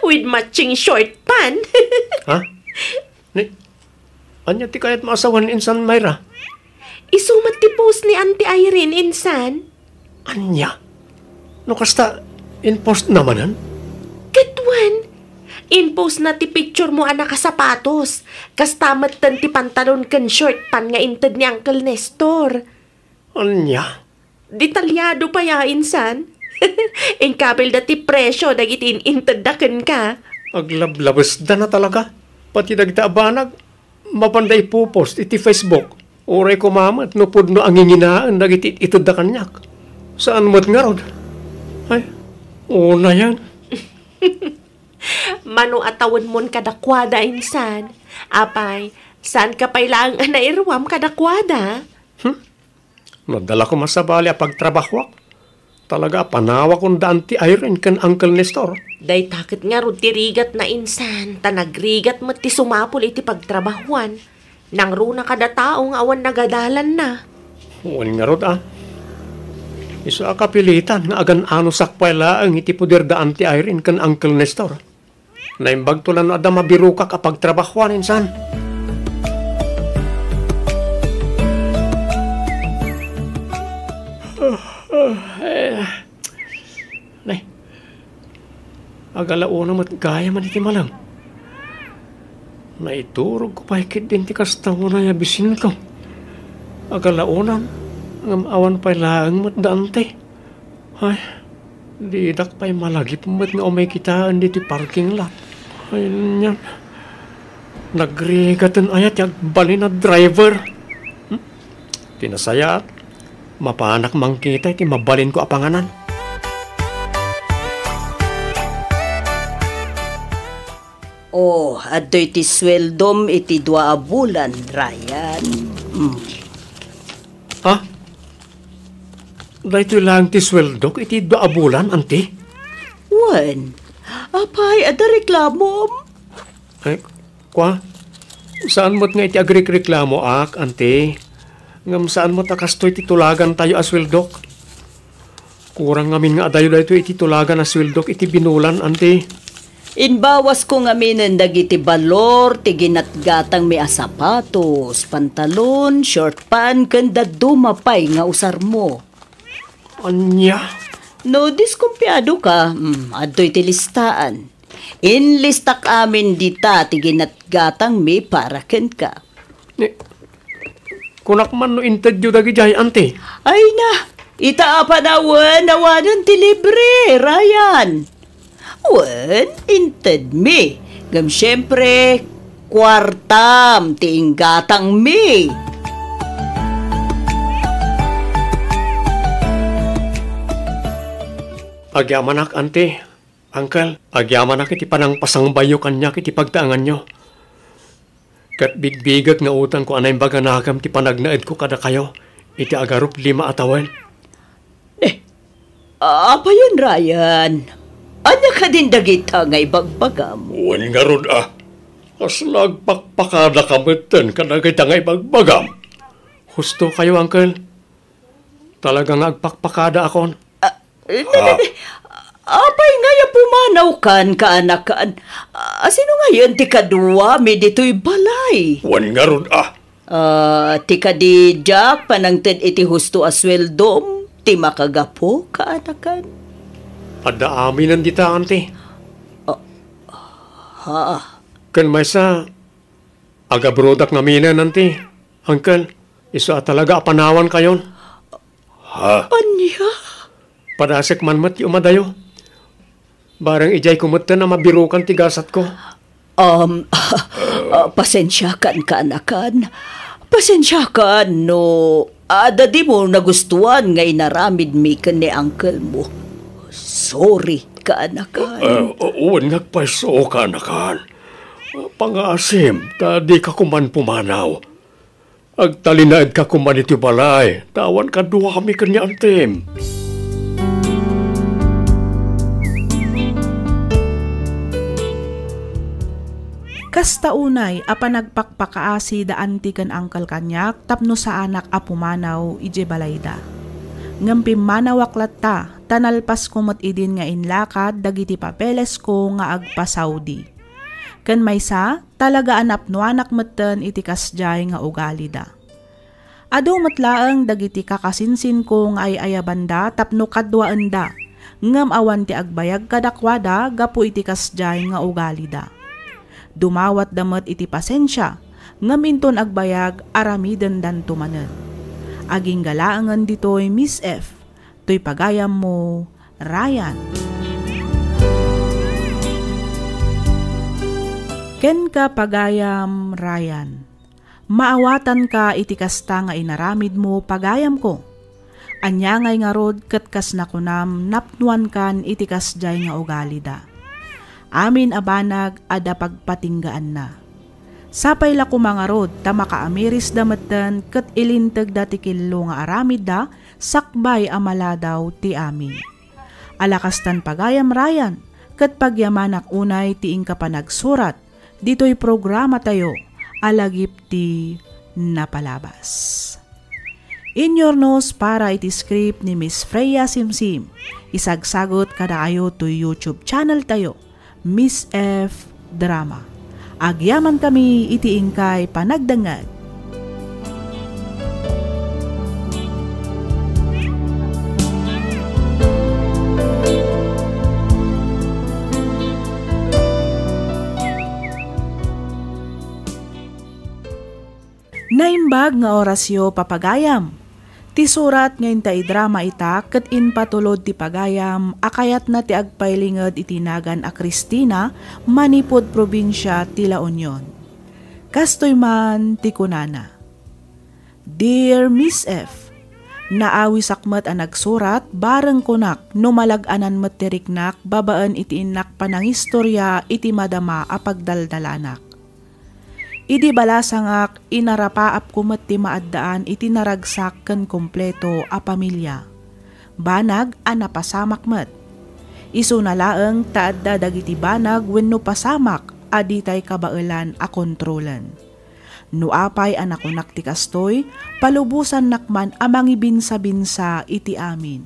With matching short pant. Ha? Ni, ania ti kayatmo a sawen insan, Myra? Isu met ti post ni Auntie Irene, insan. Ania? No kasta, in-post na manen? Ket wen, in-post na ti picture mo a nakasapatos. Kasta metten ti pantalon ken short pan nga inted ni Uncle Nestor. Ania? Detalyado pay a, insan. Inkapilda ti presio dagiti in-intedda kenka. Aglablabesda na talaga. Pati dagita a banag, mapanda ipopost iti Facebook. Uray koma met no pudno a nginginaen dagiti itedda kaniak. Saan met ngarud? Ay, unayen. Mano a tawenmon kadakuada, insan. Apay, saanka pay laeng a nairuam kadakuada? Hmm? No adda la koma sabali a pagtrabahoak, talaga a panawakon da Auntie Irene ken Uncle Nestor. Dayta ket ngarud ti rigatna, insan, ta nagrigat met ti sumapul iti pagtrabahoan. Nangruna kada tao nga awan nagadalanna. Wen ngarud a. Isu a kapilitan nga agan-anosak pay laeng iti poder da Auntie Irene ken Uncle Nestor. Naimbagto la no adda mabirokak a pagtrabahoan, insan. Nay, agalauna met gayam iti malem. Naiturogko pay ketdin ti kasta unay a bisinko. Agalauna, ngem awan pay laeng met da Auntie. Ay, didak pay malagip met nga umay kitaen ditoy parking lot. Ay, nian. Nagrigaten aya ti agbalin a driver? Hmm? Ti nasayaat, mapanak mangkita iti mabalinko a panganan. Oh, adtoy ti sueldom iti dua a bulan, Ryan. Hmm. Ha? Daytoy laeng ti sueldok iti dua a bulan, Auntie? Wen, apay, adda reklamom? Ay, kua, saan met nga iti agrekreklamoak, Auntie. Ngem saan met a kastoy ti tulagantayo a sueldok. Kurang ngamin nga adayo daytoy iti tulagan a sueldok iti binulan, Auntie. Imbawasko ngaminen dagiti balor ti ginatgatangmi a sapatos, pantalon, short pant, ken dadduma pay nga usarmo. Ania? No diskumpiadoka, mm, adtoy ti listaan. Inlistak amin dita ti ginatgatangmi para kenka. Ni, kunak man no intedyo dagidiay, Auntie? Ay na, ita a panawen, awanen ti libre, Ryan. Wen, intedmi. Ngem siempre, kuartam ti inggatangmi. Agyamanak, Auntie. Uncle, agyamanak iti panangpasangbayyo kaniak iti pagtaenganyo. Ket bigbigek nga utangko a naimbag a nakem ti panagnaedko kadakayo iti agarup lima a tawen. Eh, apayen, Ryan? Ania kadin dagita nga ibagbagam? Wen ngarud a, kasla agpakpakadaka metten kadagita nga ibagbagam. Husto kayo, Uncle. Talaga nga agpakpakadaakon. Ah, eh, Ah. Apay ngay a pumanawkan, kaanakan? Ah, sino ngayen ti kaduami ditoy balay? Wen ngarud a. Ah, ti kadi diak panangted iti husto a sueldom ti makagapu, kaanakan? Adda aminen dita, Auntie. Ah, ha? Ken maysa, agabrodak ngaminen, Auntie. Uncle, isu a talaga a panawankayon. Ha? Ania? Padasek man met ti umadayo. Bareng idiay ko metten a mabirukan ti gasatko. Um, ah, pasensiakan, kaanakan. Pasensiakan no adda dimo nagustuan nga inaramidmi ken ni uncle mo. Sorry, kaanakan. Eh, wen nga agpayso, kaanakan. Pangaasim, ta dika koman pumanaw. Agtalinaedka koma ditoy balay, ta awan kaduami ken ni Antim. Kasta unay a panagpakpakaasi da anti ken angkel kaniak tapno saanak a pumanaw idiay balayda. Ngem pimmanawak latta, ta nalpasko met idin nga inlakad dagiti papelesko nga agpa-Saudi. Ken maysa, talaga a napnoanak metten iti kasdiay nga ugalida. Adu met laeng dagiti kakasinsinko nga ay-ayabanda tapno kaduaenda, ngem awan ti agbayag kadakuada gapu iti kasdiay nga ugalida. Dumawatda met iti pasensia, ngem inton agbayag, aramidendanto manen. Agingga laengen ditoy, Miss F, toy pagayammo, Ryan. Kenka, pagayam Ryan. Maawatanka iti kasta nga inaramidmo, pagayamko. Ania ngay ngarud ket kas nakunam, napnoankan iti kasdiay nga ugalida. Amin a banag adda pagpatinggaanna. Sapay la koma ngarud ta makaamirisda metten ket ilintegda ti killo nga aramidda sakbay a maladaw ti amin. Ala kastan, pagayam Ryan, ket pagyamanak unay ti inka panagsurat ditoy programatayo a Lagip ti Napalabas. Inurnos para iti script ni Miss Freya Simsim. Isagsagut kadakayo toy YouTube channel tayo, Miss F Drama. Agyamankami iti inkay panagdengngeg. Naimbag nga orasyo, papagayam. Ti surat nga intaidrama ita ket impatulod ti pagayam a kayatna ti agpailinged iti nagan a Cristina manipud probinsia ti La Union. Kastoy man ti kunana, "Dear Miss F, naawisak met a nagsurat bareng kunak no malag-anan met ti riknak babaen iti innak panangistoria iti madama a pagdaldalanak. Idi balasangak, inarapaapko met ti maaddaan iti naragsak ken kompleto a pamilia. Banag a napasamak met. Isuna laeng ta adda dagiti banag wenno pasamak a ditay kabaelan a kontrolen. No apay a nakunak ti kastoy, palubosannak man a mangibinsabinsa iti amin.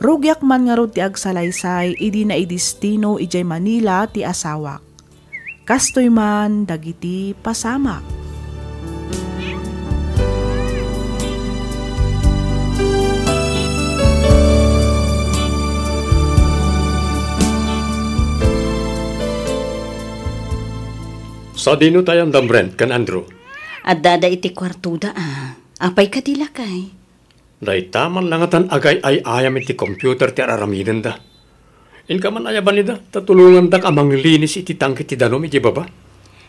Rugiak man ngarud ti agsalaysay idi naidestino idiay Manila ti asawak. Kastoy man dagiti pasamak." Sadino ti ayanna, Brent ken Andrew? Addada iti kuartoda, a. Apay kadi, lakay? Dayta man la ngatan agay-ay-ayam iti computer ti ar-aramidenda. Inka man ayaban ida, ta tulongandak a manglinis iti tangke ti danum iti baba.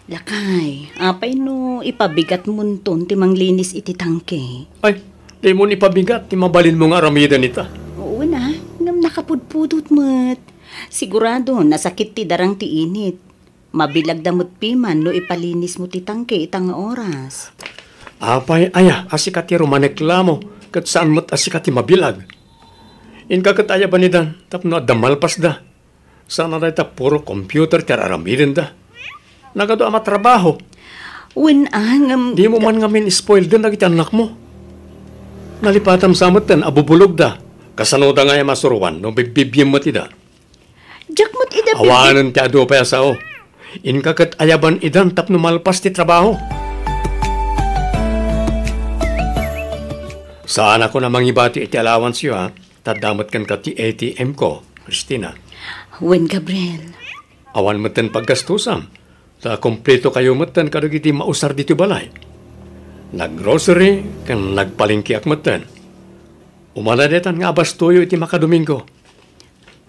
Lakay, apay no ipabigatmonton ti manglinis iti tangke? Ay, dimon ipabigat ti mabalinmo nga aramiden ita. Wen a, ngem nakapudpudot met. Sigurado, nasakit ti darang ti init. Mabilagda met piman no ipalinismo ti tangke ita nga oras. Apay aya a sika ti rumaneklamo ket saan met a sika ti mabilag? Inka ket ayaban idan tapno adda malpasda. Saan a dayta puro computer ti ar-aramidenda. Nagadu a matrabaho. Wen a, ngem dimo man ngamin spoilden dagiti annakmo. Nalipatam sa metten a bubulogda. Kasanoda ngay a masuroan no bibbibiem met ida? Diak met ida bibbi- Awanen ti adu pay a sao. Inka ket ayaban idan tapno malpas ti trabaho. Saanakon a mangibati iti allowance-yo, a. Ta adda met kenka ti A T M ko, Cristina. Wen, Gabriel. Awan metten paggastusam. Ta kompleto kayo metten kadagiti mausar ditoy balay. Naggrocery ken nagpalengkeak metten. Umada ditan nga abastoyo iti makadomingo.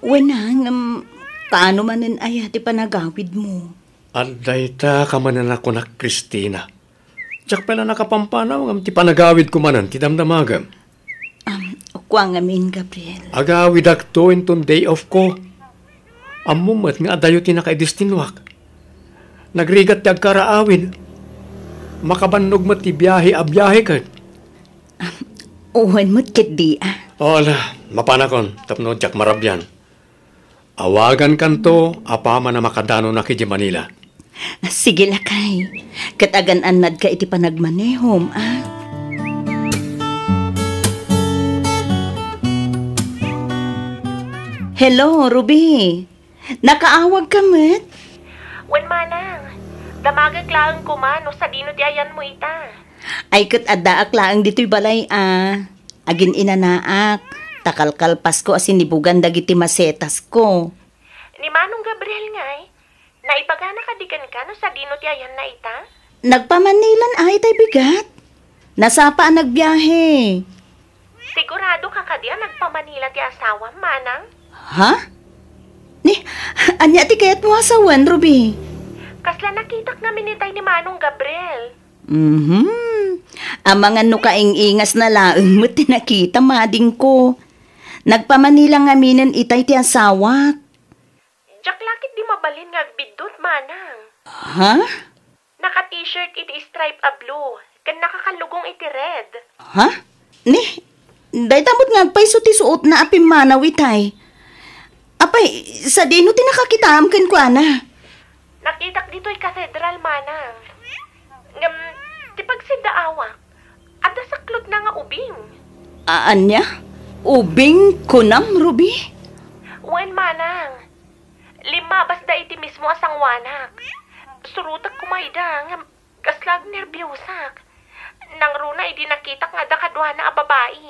Wen a, ngem kaano manen aya ti panagawidmo? Adda ita kamanen a kunak, Cristina. Diak pay la nakapampanaw ngem ti panagawidko manen ti damdamagem. Am, kua ngamin, Gabriel. Agawidakto inton day off ko. Ammom met nga adayo ti nakaidestinuak. Nagrigat ti agkaraawid. Makabannog met ti biahe a biahe ket. Am, wen met ketdi, a. O, ala, mapanakon tapno diak marabian. Awagankanto apaman a makadanonak idiay Manila. Sige, lakay. Ket agan-annadka iti panagmanehom, a. Hello, Ruby. Nakaawagka met? Wen, manang. Damagek laeng koma no sadino ti ayanmo ita. Ay, ket addaak laeng ditoy balay a. Agin-inanaak, ta kalkalpasko a sinibugan dagiti masetasko. Ni Manong Gabriel ngay, naibagana kadi kenka no sadino ti ayanna ita? Nagpamanilan ay tay bigat. Nasapa a nagbiahe. Sigurado ka kadi a nagpamanila ti asawam, Manang? Ha? Ni, ania ti kayatmo a sawen, Ruby? Kasla nakitak ngamin itay ni Manong Gabriel. Mhm. Amangan no kaing-ingas na laeng met ti nakita, madingko. Nagpamanila ngaminen itay ti asawak. Diak la ketdi mabalin nga agbiddut, Manang. Ha? Naka-t-shirt iti stripe a blue, ken nakakallugong iti red. Ha? Ni, dayta met nga agpayso ti suotna a pimmanaw itay. Apay, sadino ti nakakitaam kenkuana? Nakitak ditoy katedral, Manang. Ngem, ti pagsiddaawak, adda saklotna nga ubing. A-, ania? Ubing kunam, Ruby? Wen, Manang. Limmabasda iti mismo a sangoanak. Surotek koma ida, ngem kasla agnerbiosak. Nangruna idi nakitak nga adda kaduana a babai,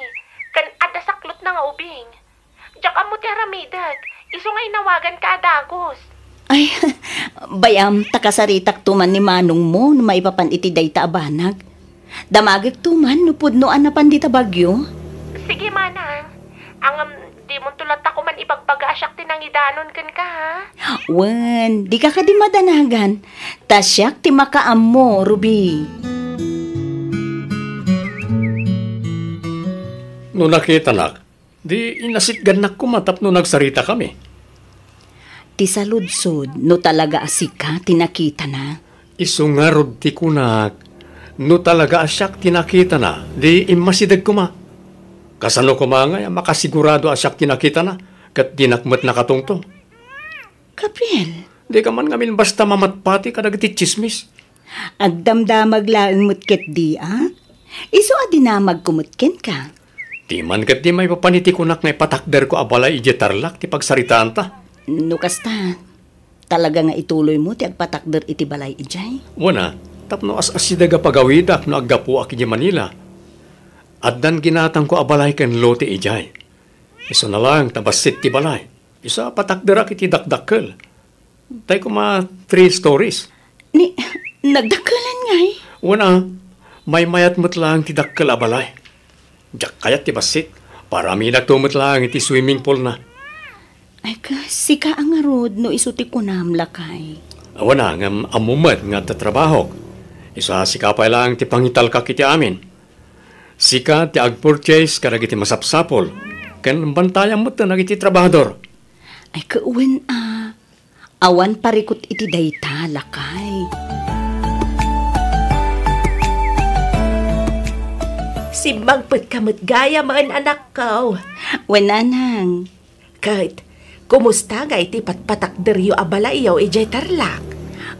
ken adda saklotna nga ubing. Diak ammo ti aramidek, isu nga inawaganka a dagus. Ay, bay-am, ta kasaritakto man ni manongmo no maipapan iti dayta a banag. Damagekto man no pudno a napan dita bagyo. Sige, Manang. Ngem, dimonto latta koman ibagbaga a siak ti nangidanon kenka, ha? Wen, dika kadi madanagan. Ta siak ti makaammo, Ruby. No nakitanak, di inasitgannak koma tapno nagsaritakami. Ti saludsod, no talaga a sika ti nakitana. Isu ngarud ti kunak, no talaga a siak ti nakitana, di immasideg koma. Kasano koma ngay a makasigurado a siak ti nakitana, ket dinak met nakatungtong? Gabriel. Dika man ngamin basta mamatpati kadagiti tsismis. Agdamdamag laeng met ketdi, a? Isu a dinamagko met kenka. Diman ketdi maipapan iti kunak nga ipatakderko a balay idiay Tarlac ti pagsaritaanta. No kasta, talaga nga ituloymo ti agpatakder iti balay idiay? Wen a, tapno as-asideg a pagawidak no aggapuak idiay Manila. Addan ginatangko a balay ken lote idiay. Isuna laeng ta bassit ti balay. Isu a patakderak iti dakdakkel. Tay koma three stories. Ni, nagdakkelan ngay? Wen a, maymayat met laeng ti dakkel a balay. Diak kayat ti bassit. Paraminakto met laeng iti swimming pool na. Ay, kas, sika a ngarud no isu ti kunam, lakay. Wen a, ngem ammo met nga adda trabahok. Isu a sika pay laeng ti pangitalkak iti amin. Sika ti agpurchase kadagiti masapsapul, ken bantayam met dagiti trabahador. Ay, kawen a, awan parikut iti dayta, lakay. Simmangpetka met gayam, anakko. Wen, nanang. Ket, kumusta ngay ti patpatakderyo a balayyo idiay Tarlac?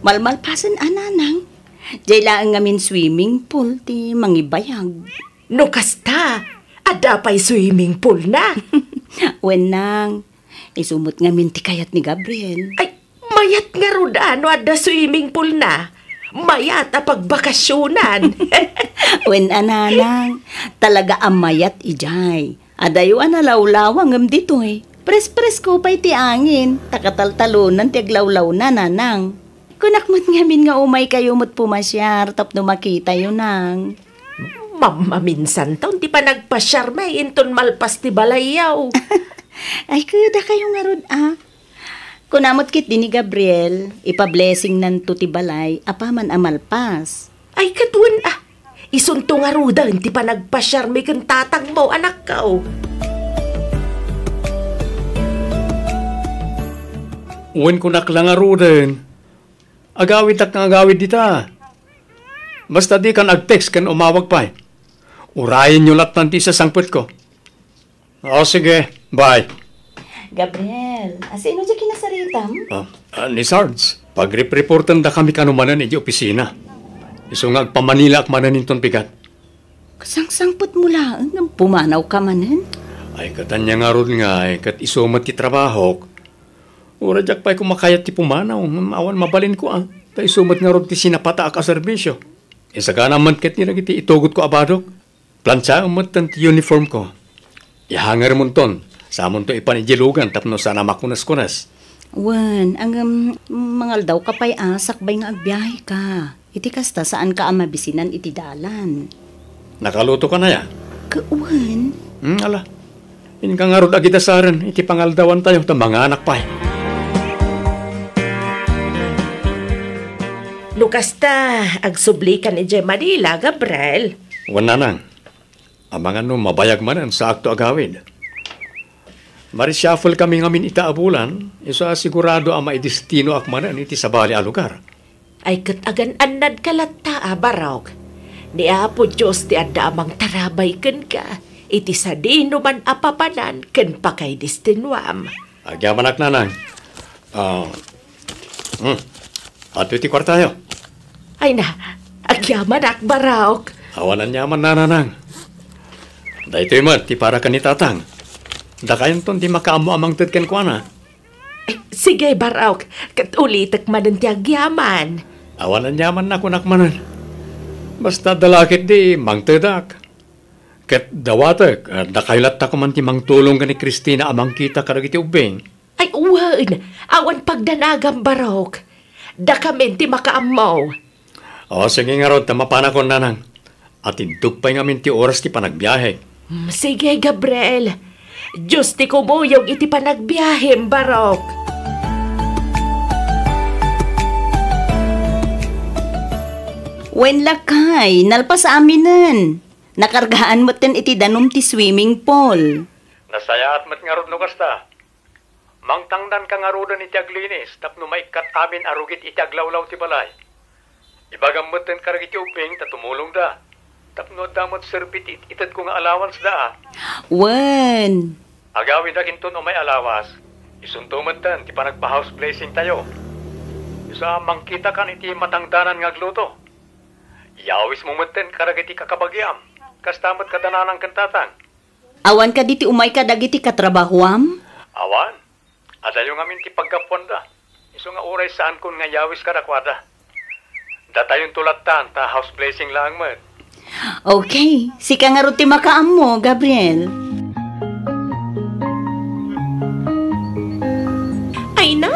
Malmalpasen a, nanang. Diay laeng ngamin swimming pool ti mangibayag. No kasta, adda pay swimming pool na. Wen, nang. Isu met ngamin ti kayat ni Gabriel. Ay, mayat ngarud a no adda swimming pool na. Mayat a pagbakasionan. Wen a, nanang, talaga a mayat idiay. Adayo a nalawlawa ngem ditoy. Pres-presko pay ti angin, ta kataltalonan ti aglawlawna, nanang. Kunak met ngamin nga umaykayo met pumasiar tapno makitayo, nang. Mammaminsan ton ti panagpasiarmi inton malpas ti balayyo. Ay, kuyodakayo ngarud, a. Kuna met ketdi ni Gabriel, ipa-blessingnanto ti balay apaman a malpas. Ay, ket wen a, isunto ngaruden ti panagpasiarmi ken tatangmo, anakko. Wen kunak la ngaruden, agawiddak nga agawid dita. Basta dikan ag-text ken umawag pay. Urayenyo lattan ti isasangpetko. O, sige. Bye. Gabriel, asino ti kinasaritam? Ah, ah, ni Sarge, pagrep-reportendakami kano manen iti opisina. Isu nga agpamanilaak manen inton bigat. Kasangsangpetmo laeng ngem pumanawka manen? Ay, ket ania ngarud ngay, ket isu met ti trabahok. Uray diak pay koma kayat ti pumanaw, ngem awan mabalinko, a. Ta isu met ngarud ti sinapataak a serbisio. Isagana met ket dagiti itugotko a badok. Planchaem met ti uniformko. Ihangermonton, samonto ipan idiay lugan tapno saan a makuneskunes. Wen, ngem, mangaldawka pay a sakbay nga agbiaheka. Iti kasta, saanka a mabisinan iti dalan. Nakalutokan aya? Ka-, wen. Hmm, ala. Inka ngarud agidasaren iti pangaldawantayo ta manganak pay. No kasta, agsublikan idiay Manila, Gabriel. Wen, nanang. Amangan no mabayag manen, saakto agawid. Marishuffle kami ngamin ita a bulan, isu a sigurado a maidestinoak manen iti sabali a lugar. Ay, ket agan-annadka latta a, Barok. Ni Apo Dios ti adda a mangtarabay kenka iti sadinoman a papanan ken pakaidestinoam. Agyamanak, nanang. Ah, hmm. Adtoy ti kuartayo. Ay na, agyamanak, Barok. Awan aniaman, nanang. Daytoy met ti para ken ni tatang. Dakayonton ti makaammo a mangted kenkuana. Eh, sige, Barok. Ket ulitek manen ti agyaman. Awan aniaman, nakunak manen. Basta adda la ketdi, mangtedak. Ket dawatek, ah, dakayo latta koman ti mangtulong ken ni Cristina a mangkita kadagiti ubbing. Ay, wen, awan pagdanagam, Barok. Dakamin ti makaammo. O, sige ngarud, ta mapanakon, nanang. Atindog pay ngamin ti oras ti panagbiahek. Mm, sige, Gabriel. Dios ti kumuyog iti panagbiahem, Barok. Wen, lakay, nalpas aminen. Nakargaan metten iti danum ti swimming pool. Nasayaat met ngarud no kasta. Mangtangdanka ngaruden iti aglinis tapno maikkat amin a rugit iti aglawlaw ti balay. Ibagam metten kadagiti ubbing ta tumulongda. Tapno adda met serbi ti it-itedko nga allowance da. Wen. Agawidak inton umay a lawas. Isunto metten ti panagpa-house blessing tayo. Isu a mangkitakan iti matangdanan nga agluto. Yawismo metten kadagiti kakabagiam. Kasta met kada nanang ken tatang. Awan kadi ti umay kadagiti katrabahuam? Awan. Adayo ngamin ti paggapuanda. Isu nga uray saankon nga yawis kadakuada. Datayonto lattan ta house blessing laeng met. Okay. Sika ngarud ti makaammo, Gabriel. Ay na,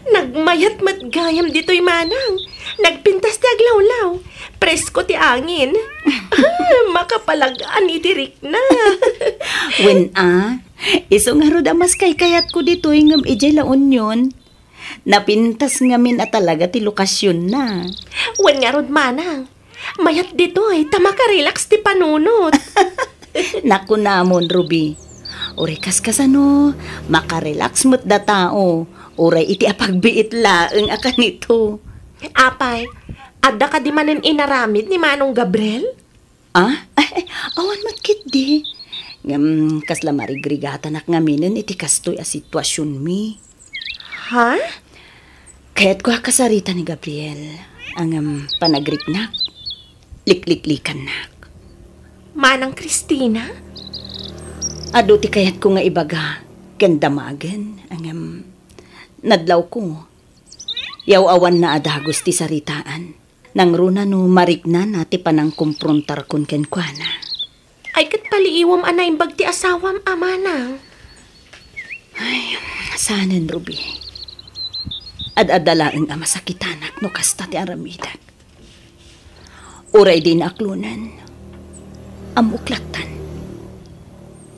nagmayat met gayam ditoy manang. Nagpintas ti aglawlaw. Presko ti angin. Ah, makapalag-an iti rikna. Wen a, isu ngarud a mas kaykayatko ditoy ngem idiay La Union. Napintas ngamin a talaga ti lokasionna. Wen ngarud, manang. Mayat ditoy ta makarelax ti panunot. Nakunamon, Ruby. Uray kaskasano, makarelax met da tao. Uray iti apagbiit laeng a kanito. Apay, adda kadi manen inaramid ni Manong Gabriel? Ah? Ay, ay, awan met ketdi. Ngem, kasla marigrigatanak ngaminen iti kastoy a situasionmi. Ha? Kayatko a kasarita ni Gabriel. Ngem, panagriknak, likliklikannak. Manang Cristina? Adu ti kayatko nga ibaga ken damagen, ngem, nadlawko. Yaw-awanna a dagus ti saritaan. Nangruna no mariknana ti panangkomprontarkon kenkuana. Ay, ket paliiwem a naimbag ti asawam a manang. Ay, saanen, Ruby. Ad-adda laeng a masakitanak no kasta ti aramidek. Uray dina aklonen, ammok lattan.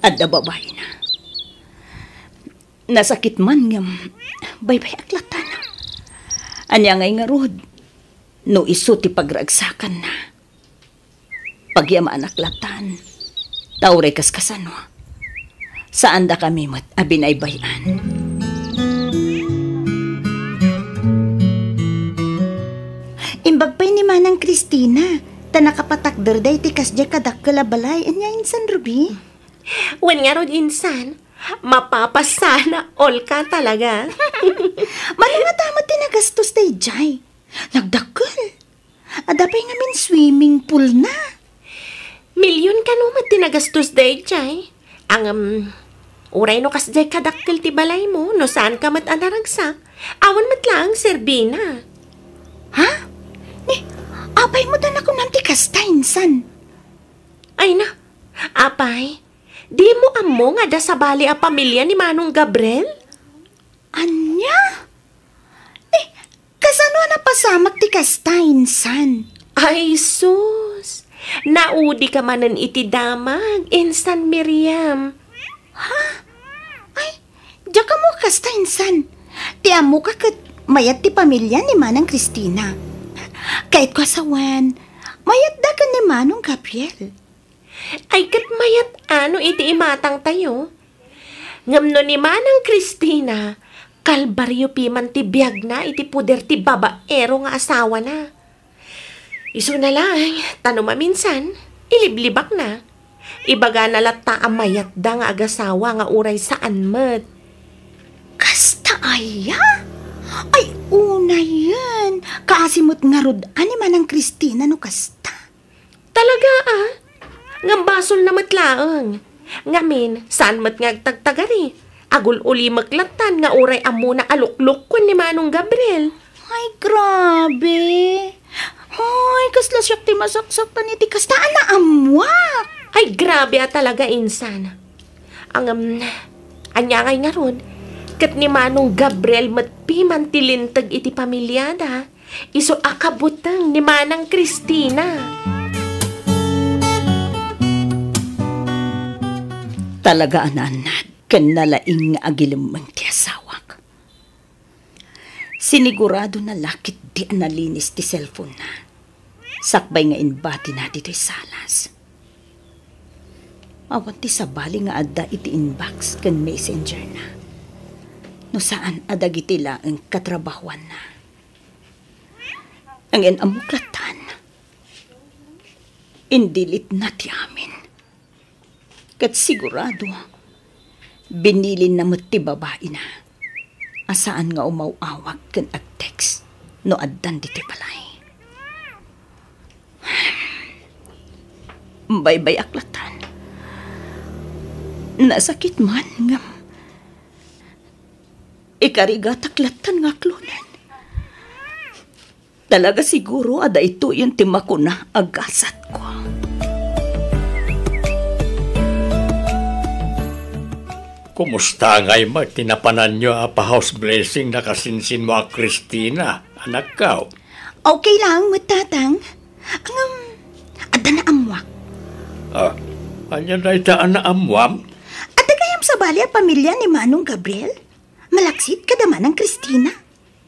Adda babaina. Nasakit man ngem baybay-ak lattan. Ania ngay ngarud no isu ti pagragsakanna? Pagyamanak lattan. Ta uray kaskasano, saandakami met a binaybay-an. Imbag pay ni Manang Cristina, ta nakapatakder daytoy kasdiay kadakkel a balay. Ania insan, Ruby? Wen ngarud insan, mapapasana all ka talaga. Mano nga damo ti nagastos daydiay? Nagdakkel. Adda pay ngamin swimming pool na. Million kano met ti nagastos daydiay. Ngem, uray no kasdiay kadakkel ti balaymo, no saanka met a naragsak, awan met laeng serbina. Ha? Ni, Apay met a nakunam ti kasta, insan? Ay na, apay, dimo ammo nga adda sabali a pamilia ni Manong Gabriel? Ania? Eh, kasano a napasamak ti kasta, insan? Ay, sus! Naudika manen iti damag, insan Miriam. Ha? Ay, diak ammo kasta, insan. Ti ammoka ket mayat ti pamilia ni Manang Cristina. Kayatko a sawen, mayatda ken ni Manong Gabriel. Ay, ket mayat a no iti imatangtayo. Ngem no ni Manang Cristina, kalbario piman ti biagna iti poder ti babaero nga asawana. Isuna laeng, ta no maminsan, iliblibakna. Ibagana latta a mayatda nga agasawa nga uray saan met. Kasta aya? Ay, unayen. Kaasi met ngarud a ni Manang Cristina no kasta. Talaga, a? Ngem basolna met laeng. Ngamin, saan met nga agtagtagari? Agul-ulimek lattan nga uray ammona a luklukkuen ni Manong Gabriel. Ay, grabe. Ay, kasla siak ti masaksaktan iti kasta a naammuak. Ay, grabe a talaga, insan. Ngem, ania ngay ngarud? Ket ni Manong Gabriel met piman ti linteg iti pamiliada. Isu a kabuteng ni Manang Cristina. Talaga a naannad ken nalaing nga agilemmeng ti asawak. Siniguradona la ketdi a nalinis ti cellphone-na sakbay nga inbatina ditoy salas. Awan ti sabali nga adda iti inbox ken messenger-na, no saan a dagiti laeng katrabahoanna. Ngem ammok lattan, indelete-na ti amin. Ket sigurado, binilinna met ti babaina a saan nga umaw-awag ken ag-text no addan ditoy balay. Baybay-ak lattan. Nasakit man, ngem ikarigatak lattan nga aklonen. Talaga siguro a daytoyen ti makuna a gasatko. Kumusta ngay met ti napananyo a pa-house blessing na kasinsinmo a Cristina, anakko? Okay lang met, Tatang. Ngem, adda naammuak. Ah, ania dayta a naammuam? Adda gayam sabali a pamilia ni Manong Gabriel? Malaksid kada Manang Cristina?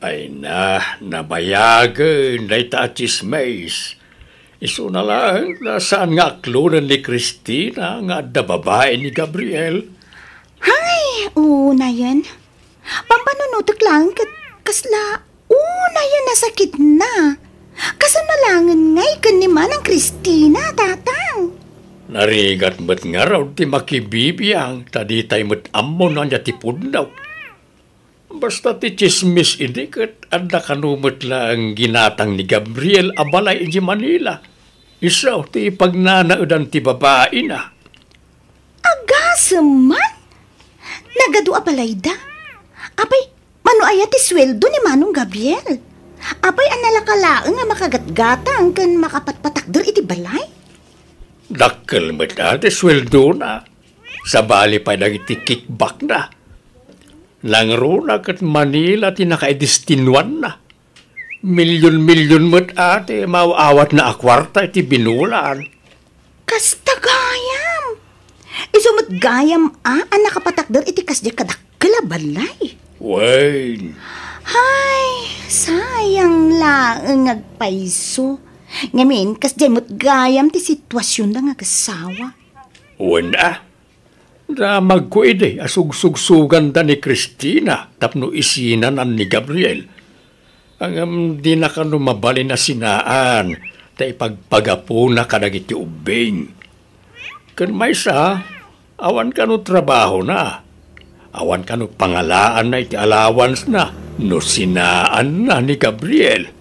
Ay na, nabayagen dayta a tsismis. Isuna laeng ta saan nga aklonen ni Cristina nga adda babai ni Gabriel. Hay, unayen. Pampanunotek laeng ket kasla unayen a sakitna. Kasano laengen ngay ken ni Manang Cristina, Tatang? Narigat met ngarud ti makibibiang ta ditay met ammo no ania ti pudno. Basta ti tsismis idi ket adda kano met laeng ginatang ni Gabriel a balay idiay Manila. Isu ti ipagnanaedan ti babaina. Agasem man? Nagadu a balayda? Apay, mano aya ti sueldo ni Manong Gabriel? Apay a nalaka laeng a makagatgatang ken makapatpatakder iti balay? Dakkel met a ti sueldona. Sabali pay dagiti kickbackna. Nangruna ket Manila ti nakaidestinuanna. Milyon-milyon met a ti maaw-awatna a kuarta iti binulan. Kasta gayam. Isu met gayam a, a nakapatakder iti kasdiay kadakkel a balay. Wen. Hay, sayang laeng agpayso. Ngamin, kasdiay met gayam ti situasionda nga agasawa. Wen a. Damagko idi a sugsugsuganda ni Cristina tapno isinanan ni Gabriel. Ngem dina kano mabalin a sinaan ta ipagpagapuna kadagiti ubbing. Ken maysa, awan kano trabahona. Awan kano pangalaanna iti allowance-na no sinaanna ni Gabriel.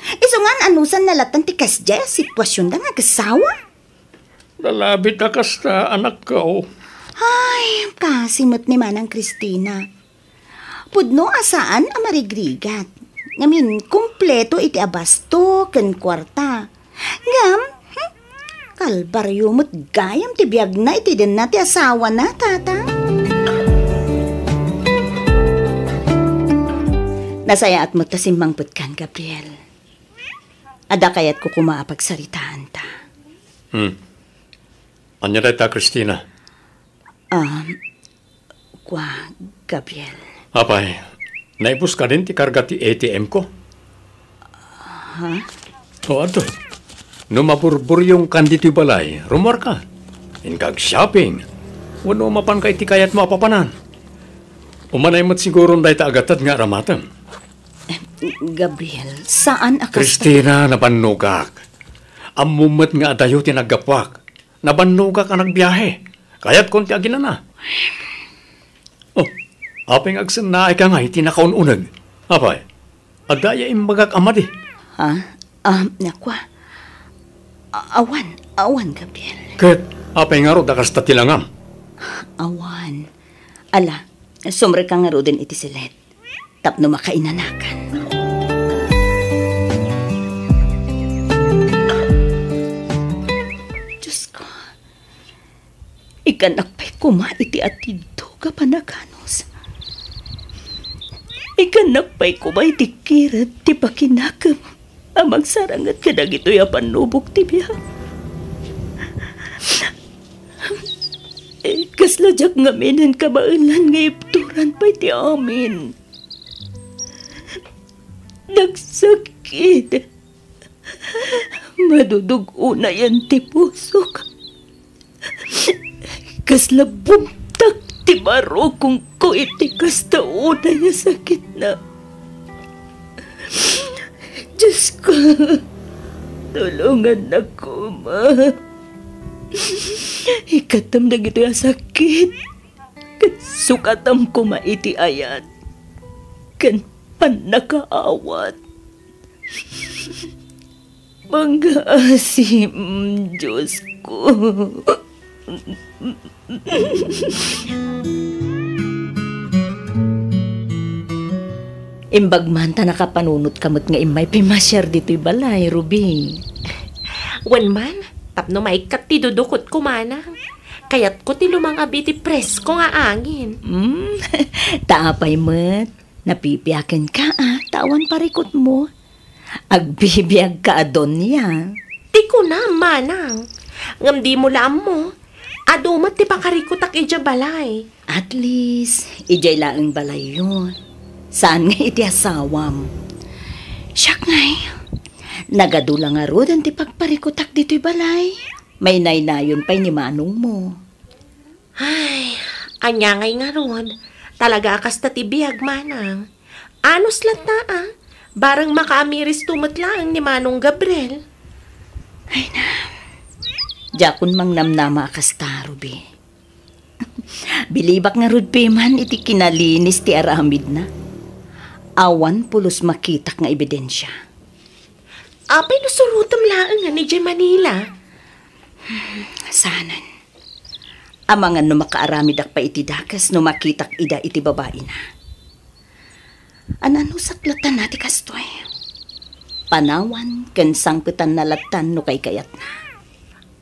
Isu ngan, anusanna lattan ti kasdiay a situasionda nga agasawa? Nalabit a kasta, anakko. Ay, kasi met ni Manang Cristina. Pudno a saan a marigrigat. Ngamin, kumpleto iti abasto ken kuarta. Ngem, hmm, kalbario met gayam ti biagna iti denna ti asawana, tata. Nasayaat met ta simmangpetkan, Gabriel. Adda kayatko koma a pagsaritaanta. Hmm. Ania dayta, Christina? Um, kua, Gabriel. Apay, naibus kadin ti karga ti A T M ko? Ha? O, adtoy. No maburburyongkan ditoy balay, rumuarka. Inka ag-shopping. Wenno mapanka iti kayatmo a papanan. Umanay met siguron dayta a gatad nga aramatem. Eh, Gabriel, saan a kasta. Christina, nabannogak. Ammom met nga adayo ti naggapuak. Nabannogak a nagbiahe. Kayatkon ti aginana. Oh, apay nga agsennaayka ngay ti nakaun-uneg? Apay, adda aya imbagak a madi? Ha? Ah, nakua. A-, awan, awan, Gabriel. Ket apay ngarud a kasta ti langam? Awan. Ala, sumrekka ngaruden iti silet tapno makainanakan. Diosko, ikkannak pay koma iti atidto nga panaganus. Ikkannak pay koma iti kirep ti pakinakem a mangsaranget kadagitoy a pannubok ti biag. Kasla diak ngamin kabaelan nga ibturan pay ti amin. Nagsakit. Madudug-onayan ti pusok. Kasla bumtak ti barukongko iti kasta unay a sakitna. Diosko, tulongannak koma. Ikkatem dagitoy a sakit, ket sukatam koma iti ayat ken pannakaawat. Pangaasim, Diosko. Imbag man ta nakapanunotka met nga immay pimasiar ditoy balay, Ruby. Wen man, tapno maikkat ti dudukotko, manang. Kayatko ti lumang-ab iti presko nga angin. Mm, ta apay met, napipiakenka a, ta awan parikutmo. Agbibiagka a donia. Ti kunam, manang. Ngem dimo la ammo. Adu met ti pakarikutak idiay balay. At least, idiay laeng balayyo. Saan nga iti asawam. Siak ngay, nagadu la ngaruden ti pagparikutak ditoy balay. Mainaynayon pay ni manongmo. Ay, ania ngay ngarud? Talaga a kasta ti biag, manang. Anus latta, a. Bareng makaamiristo met laeng ni Manong Gabriel. Ay na. Diakon mangnamnama a kasta, Ruby. Bilibak ngarud pay man iti kinalinis ti aramidna. Awan pulos makitak nga ebidensia. Apay no surotem laeng nga idiay Manila? Saanen. Amangan no makaaramidak pay iti dakes no makitak ida iti babaina. An-anusak lattan ti kastoy. Panawan ken sangpetanna lattan no kaykayatna.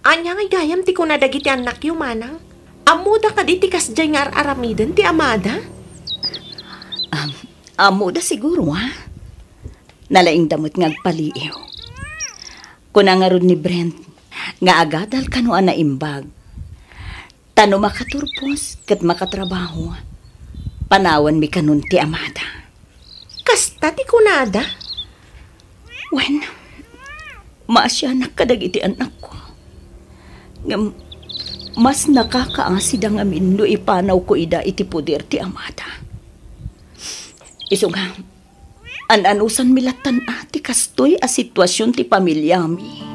Ania ngay gayam ti kuna dagiti annakyo, manang? Ammoda kadi ti kasdiay nga ar-aramiden ti amada? Am-, ammoda siguro, a. Nalaingda met nga agpaliiw. Kuna ngarud ni Brent nga agadal kano a naimbag. Ta no makaturpos ket makatrabaho, panawanmi kanon ti amada. Kasta ti kunada? Wen, maasianak kadagiti annakko. Ngem, mas nakakaasida ngamin no ipanawko ida iti poder ti amada. Isu nga, an-anusanmi lattan a ti kastoy a situasion ti pamiliami.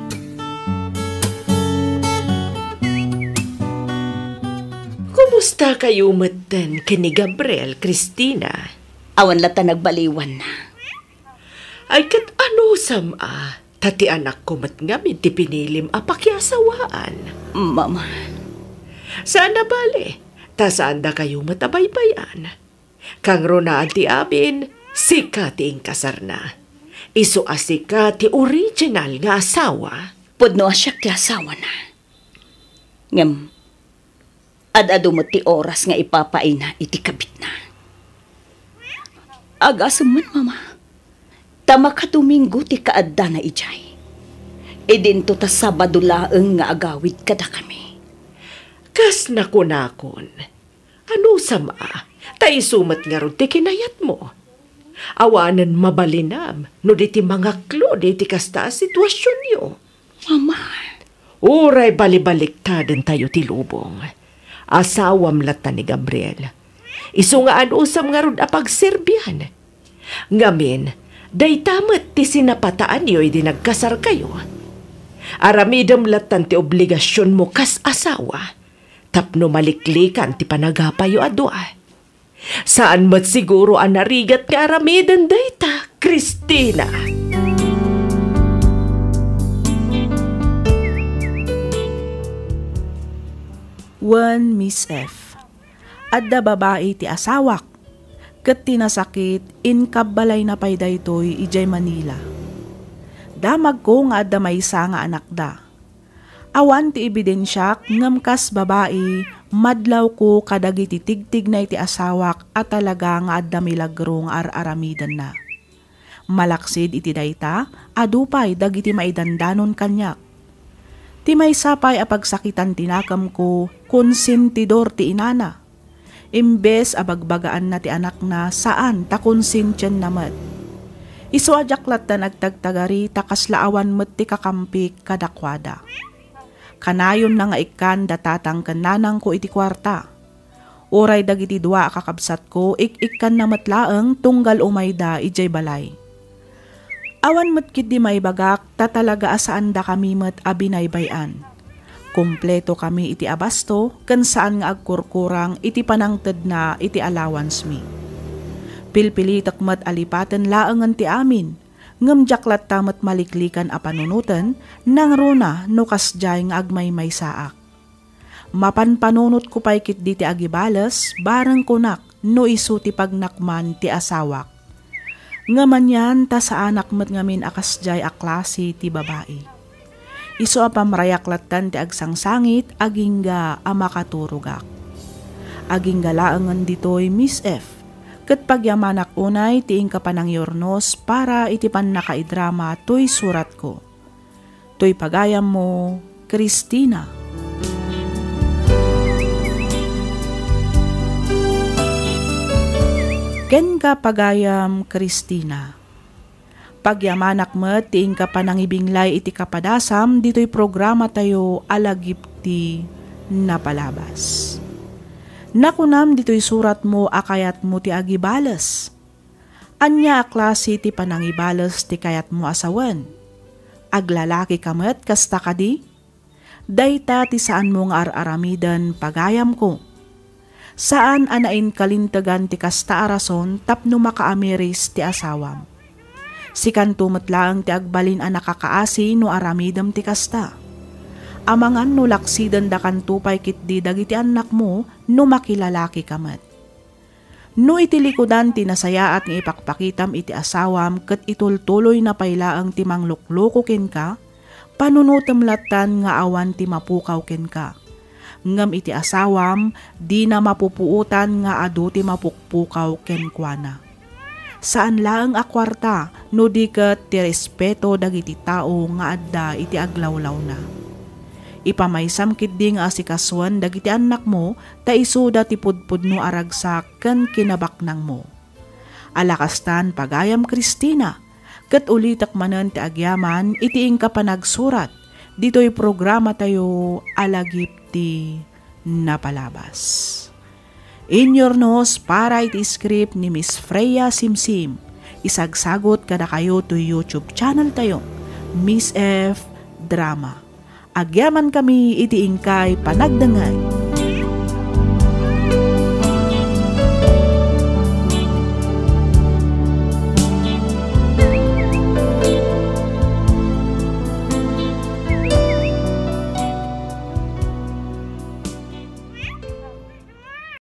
Kumustakayo metten ken ni Gabriel, Christina? Awan latta nagbaliwanna. Ay, ket anusam a, ta ti anakko met ngamin ti pinilim a pakiasawaan. Mama. Saan a bale, ta saandakayo met a baybay-an. Kangrunaan ti amin, Sika ti inkasarna. Isu a sika ti original nga asawa. Pudno a siak ti asawana. Ngem, ad-adu met ti oras nga ipapaina iti kabitna. Agasem man, Mama, ta makadomingo ti kaaddana idiay. Idinto ta Sabado laeng nga agawid kadakami. Kas nakunakon, anusam a, ta isu met ngarud ti kinayatmo. Awanen mabalinam no di ti mangaklod iti kasta a situasionyo. Mama. Uray balibaliktaden tayo ti lubong. Asawam latta ni Gabriel. Isu nga anusam ngarud a pagserbian. Ngamin, dayta met ti sinapataanyo idi nagkasarkayo. Aramidem lattan ti obligasionmo kas asawa, tapno maliklikan ti panagapayo a dua. Saan met siguro a narigat nga aramiden dayta, Christina. Wen Miss F. Adda babai ti asawak, ket ti nasakit, inkabbalayna pay daytoy idiay Manila. Damagko nga adda maysa nga anakda. Awan ti ebidensiak ngem kas babai, madlawko kadagiti tigtigna iti asawak a talaga nga adda milagro nga ar-aramidenna. Malaksid iti dayta, adu pay dagiti maidandanon kaniak. Ti maysa pay a pagsakitan ti nakemko, konsentidor ti inana. Imbes a bagbagaanna ti anakna, saan ta konsentienna met. Isu a diak lattan agtagtagari ta kasla awan met ti kakampik kadakuada. Kanayonna nga ikkan da tatang ken nanangko iti kuarta. Uray dagiti dua a kakabsatko, ik-ikkanna met laeng tunggal umayda idiay balay. Awan met ketdi maibagak ta talaga a saandakami met a binaybay-an. Kompletokami iti abasto ken saan nga agkurkurang iti panangtedna iti allowance-mi. Pilpilitek met a lipaten laengen ti amin, ngem diak latta met maliklikan a panunoten nangruna no kasdiay nga agmaymaysaak. Mapanpanunotko pay ketdi ti agibales, bareng kunak no isu ti pagnakman ti asawak. Ngem anian ta saanak met ngamin a kasdiay a klase ti babai. Isu a pamrayak lattan ti agsangsangit agingga a makaturogak. Agingga laengen ditoy, Miss F, ket pagyamanak unay ti inka panangyurnos para iti pannakaidrama toy suratko. Toy pagayammo, Christina. Kenka, pagayam Christina. Pagyamanak met ti inka panangibinglay iti kapadasam ditoy programatayo a Lagip ti Napalabas. Nakunam ditoy suratmo a kayatmo ti agibales. Ania a klase ti panangibales ti kayatmo a sawen? Aglalaki ka met kasta kadi? Dayta ti saanmo nga ar-aramiden, pagayamko. Saan a nainkalintegan ti kasta a rason tapno makaamiris ti asawam. Sikanto met laeng ti agbalin a nakakaasi no aramidem ti kasta. Amangan no laksidendakanto pay ketdi dagiti annakmo no makilalaki ka met. No iti likudan ti nasayaat nga ipakpakitam iti asawam ket itultuloyna pay laeng ti manglukloko kenka, panunotem lattan nga awan ti mapukaw kenka. Ngem iti asawam, dina mapupuotan nga adu ti mapukpukaw kenkuana. Saan laeng a kuarta, no di ket ti respeto dagiti tao nga adda iti aglawlawna. Ipamaysam ketdi nga asikasuen dagiti annakmo ta isuda ti pudpudno a ragsak ken kinabaknangmo. Ala kastan, pagayam Christina, ket ulitek manen ti agyaman iti inka panagsurat ditoy programatayo a Lagip ti Napalabas. Inyurnos para iti script ni Miss Freya Simsim. Isagsagot kadakayo toy YouTube channel tayo, Miss F Drama. Agyamankami iti inkay panagdengngeg.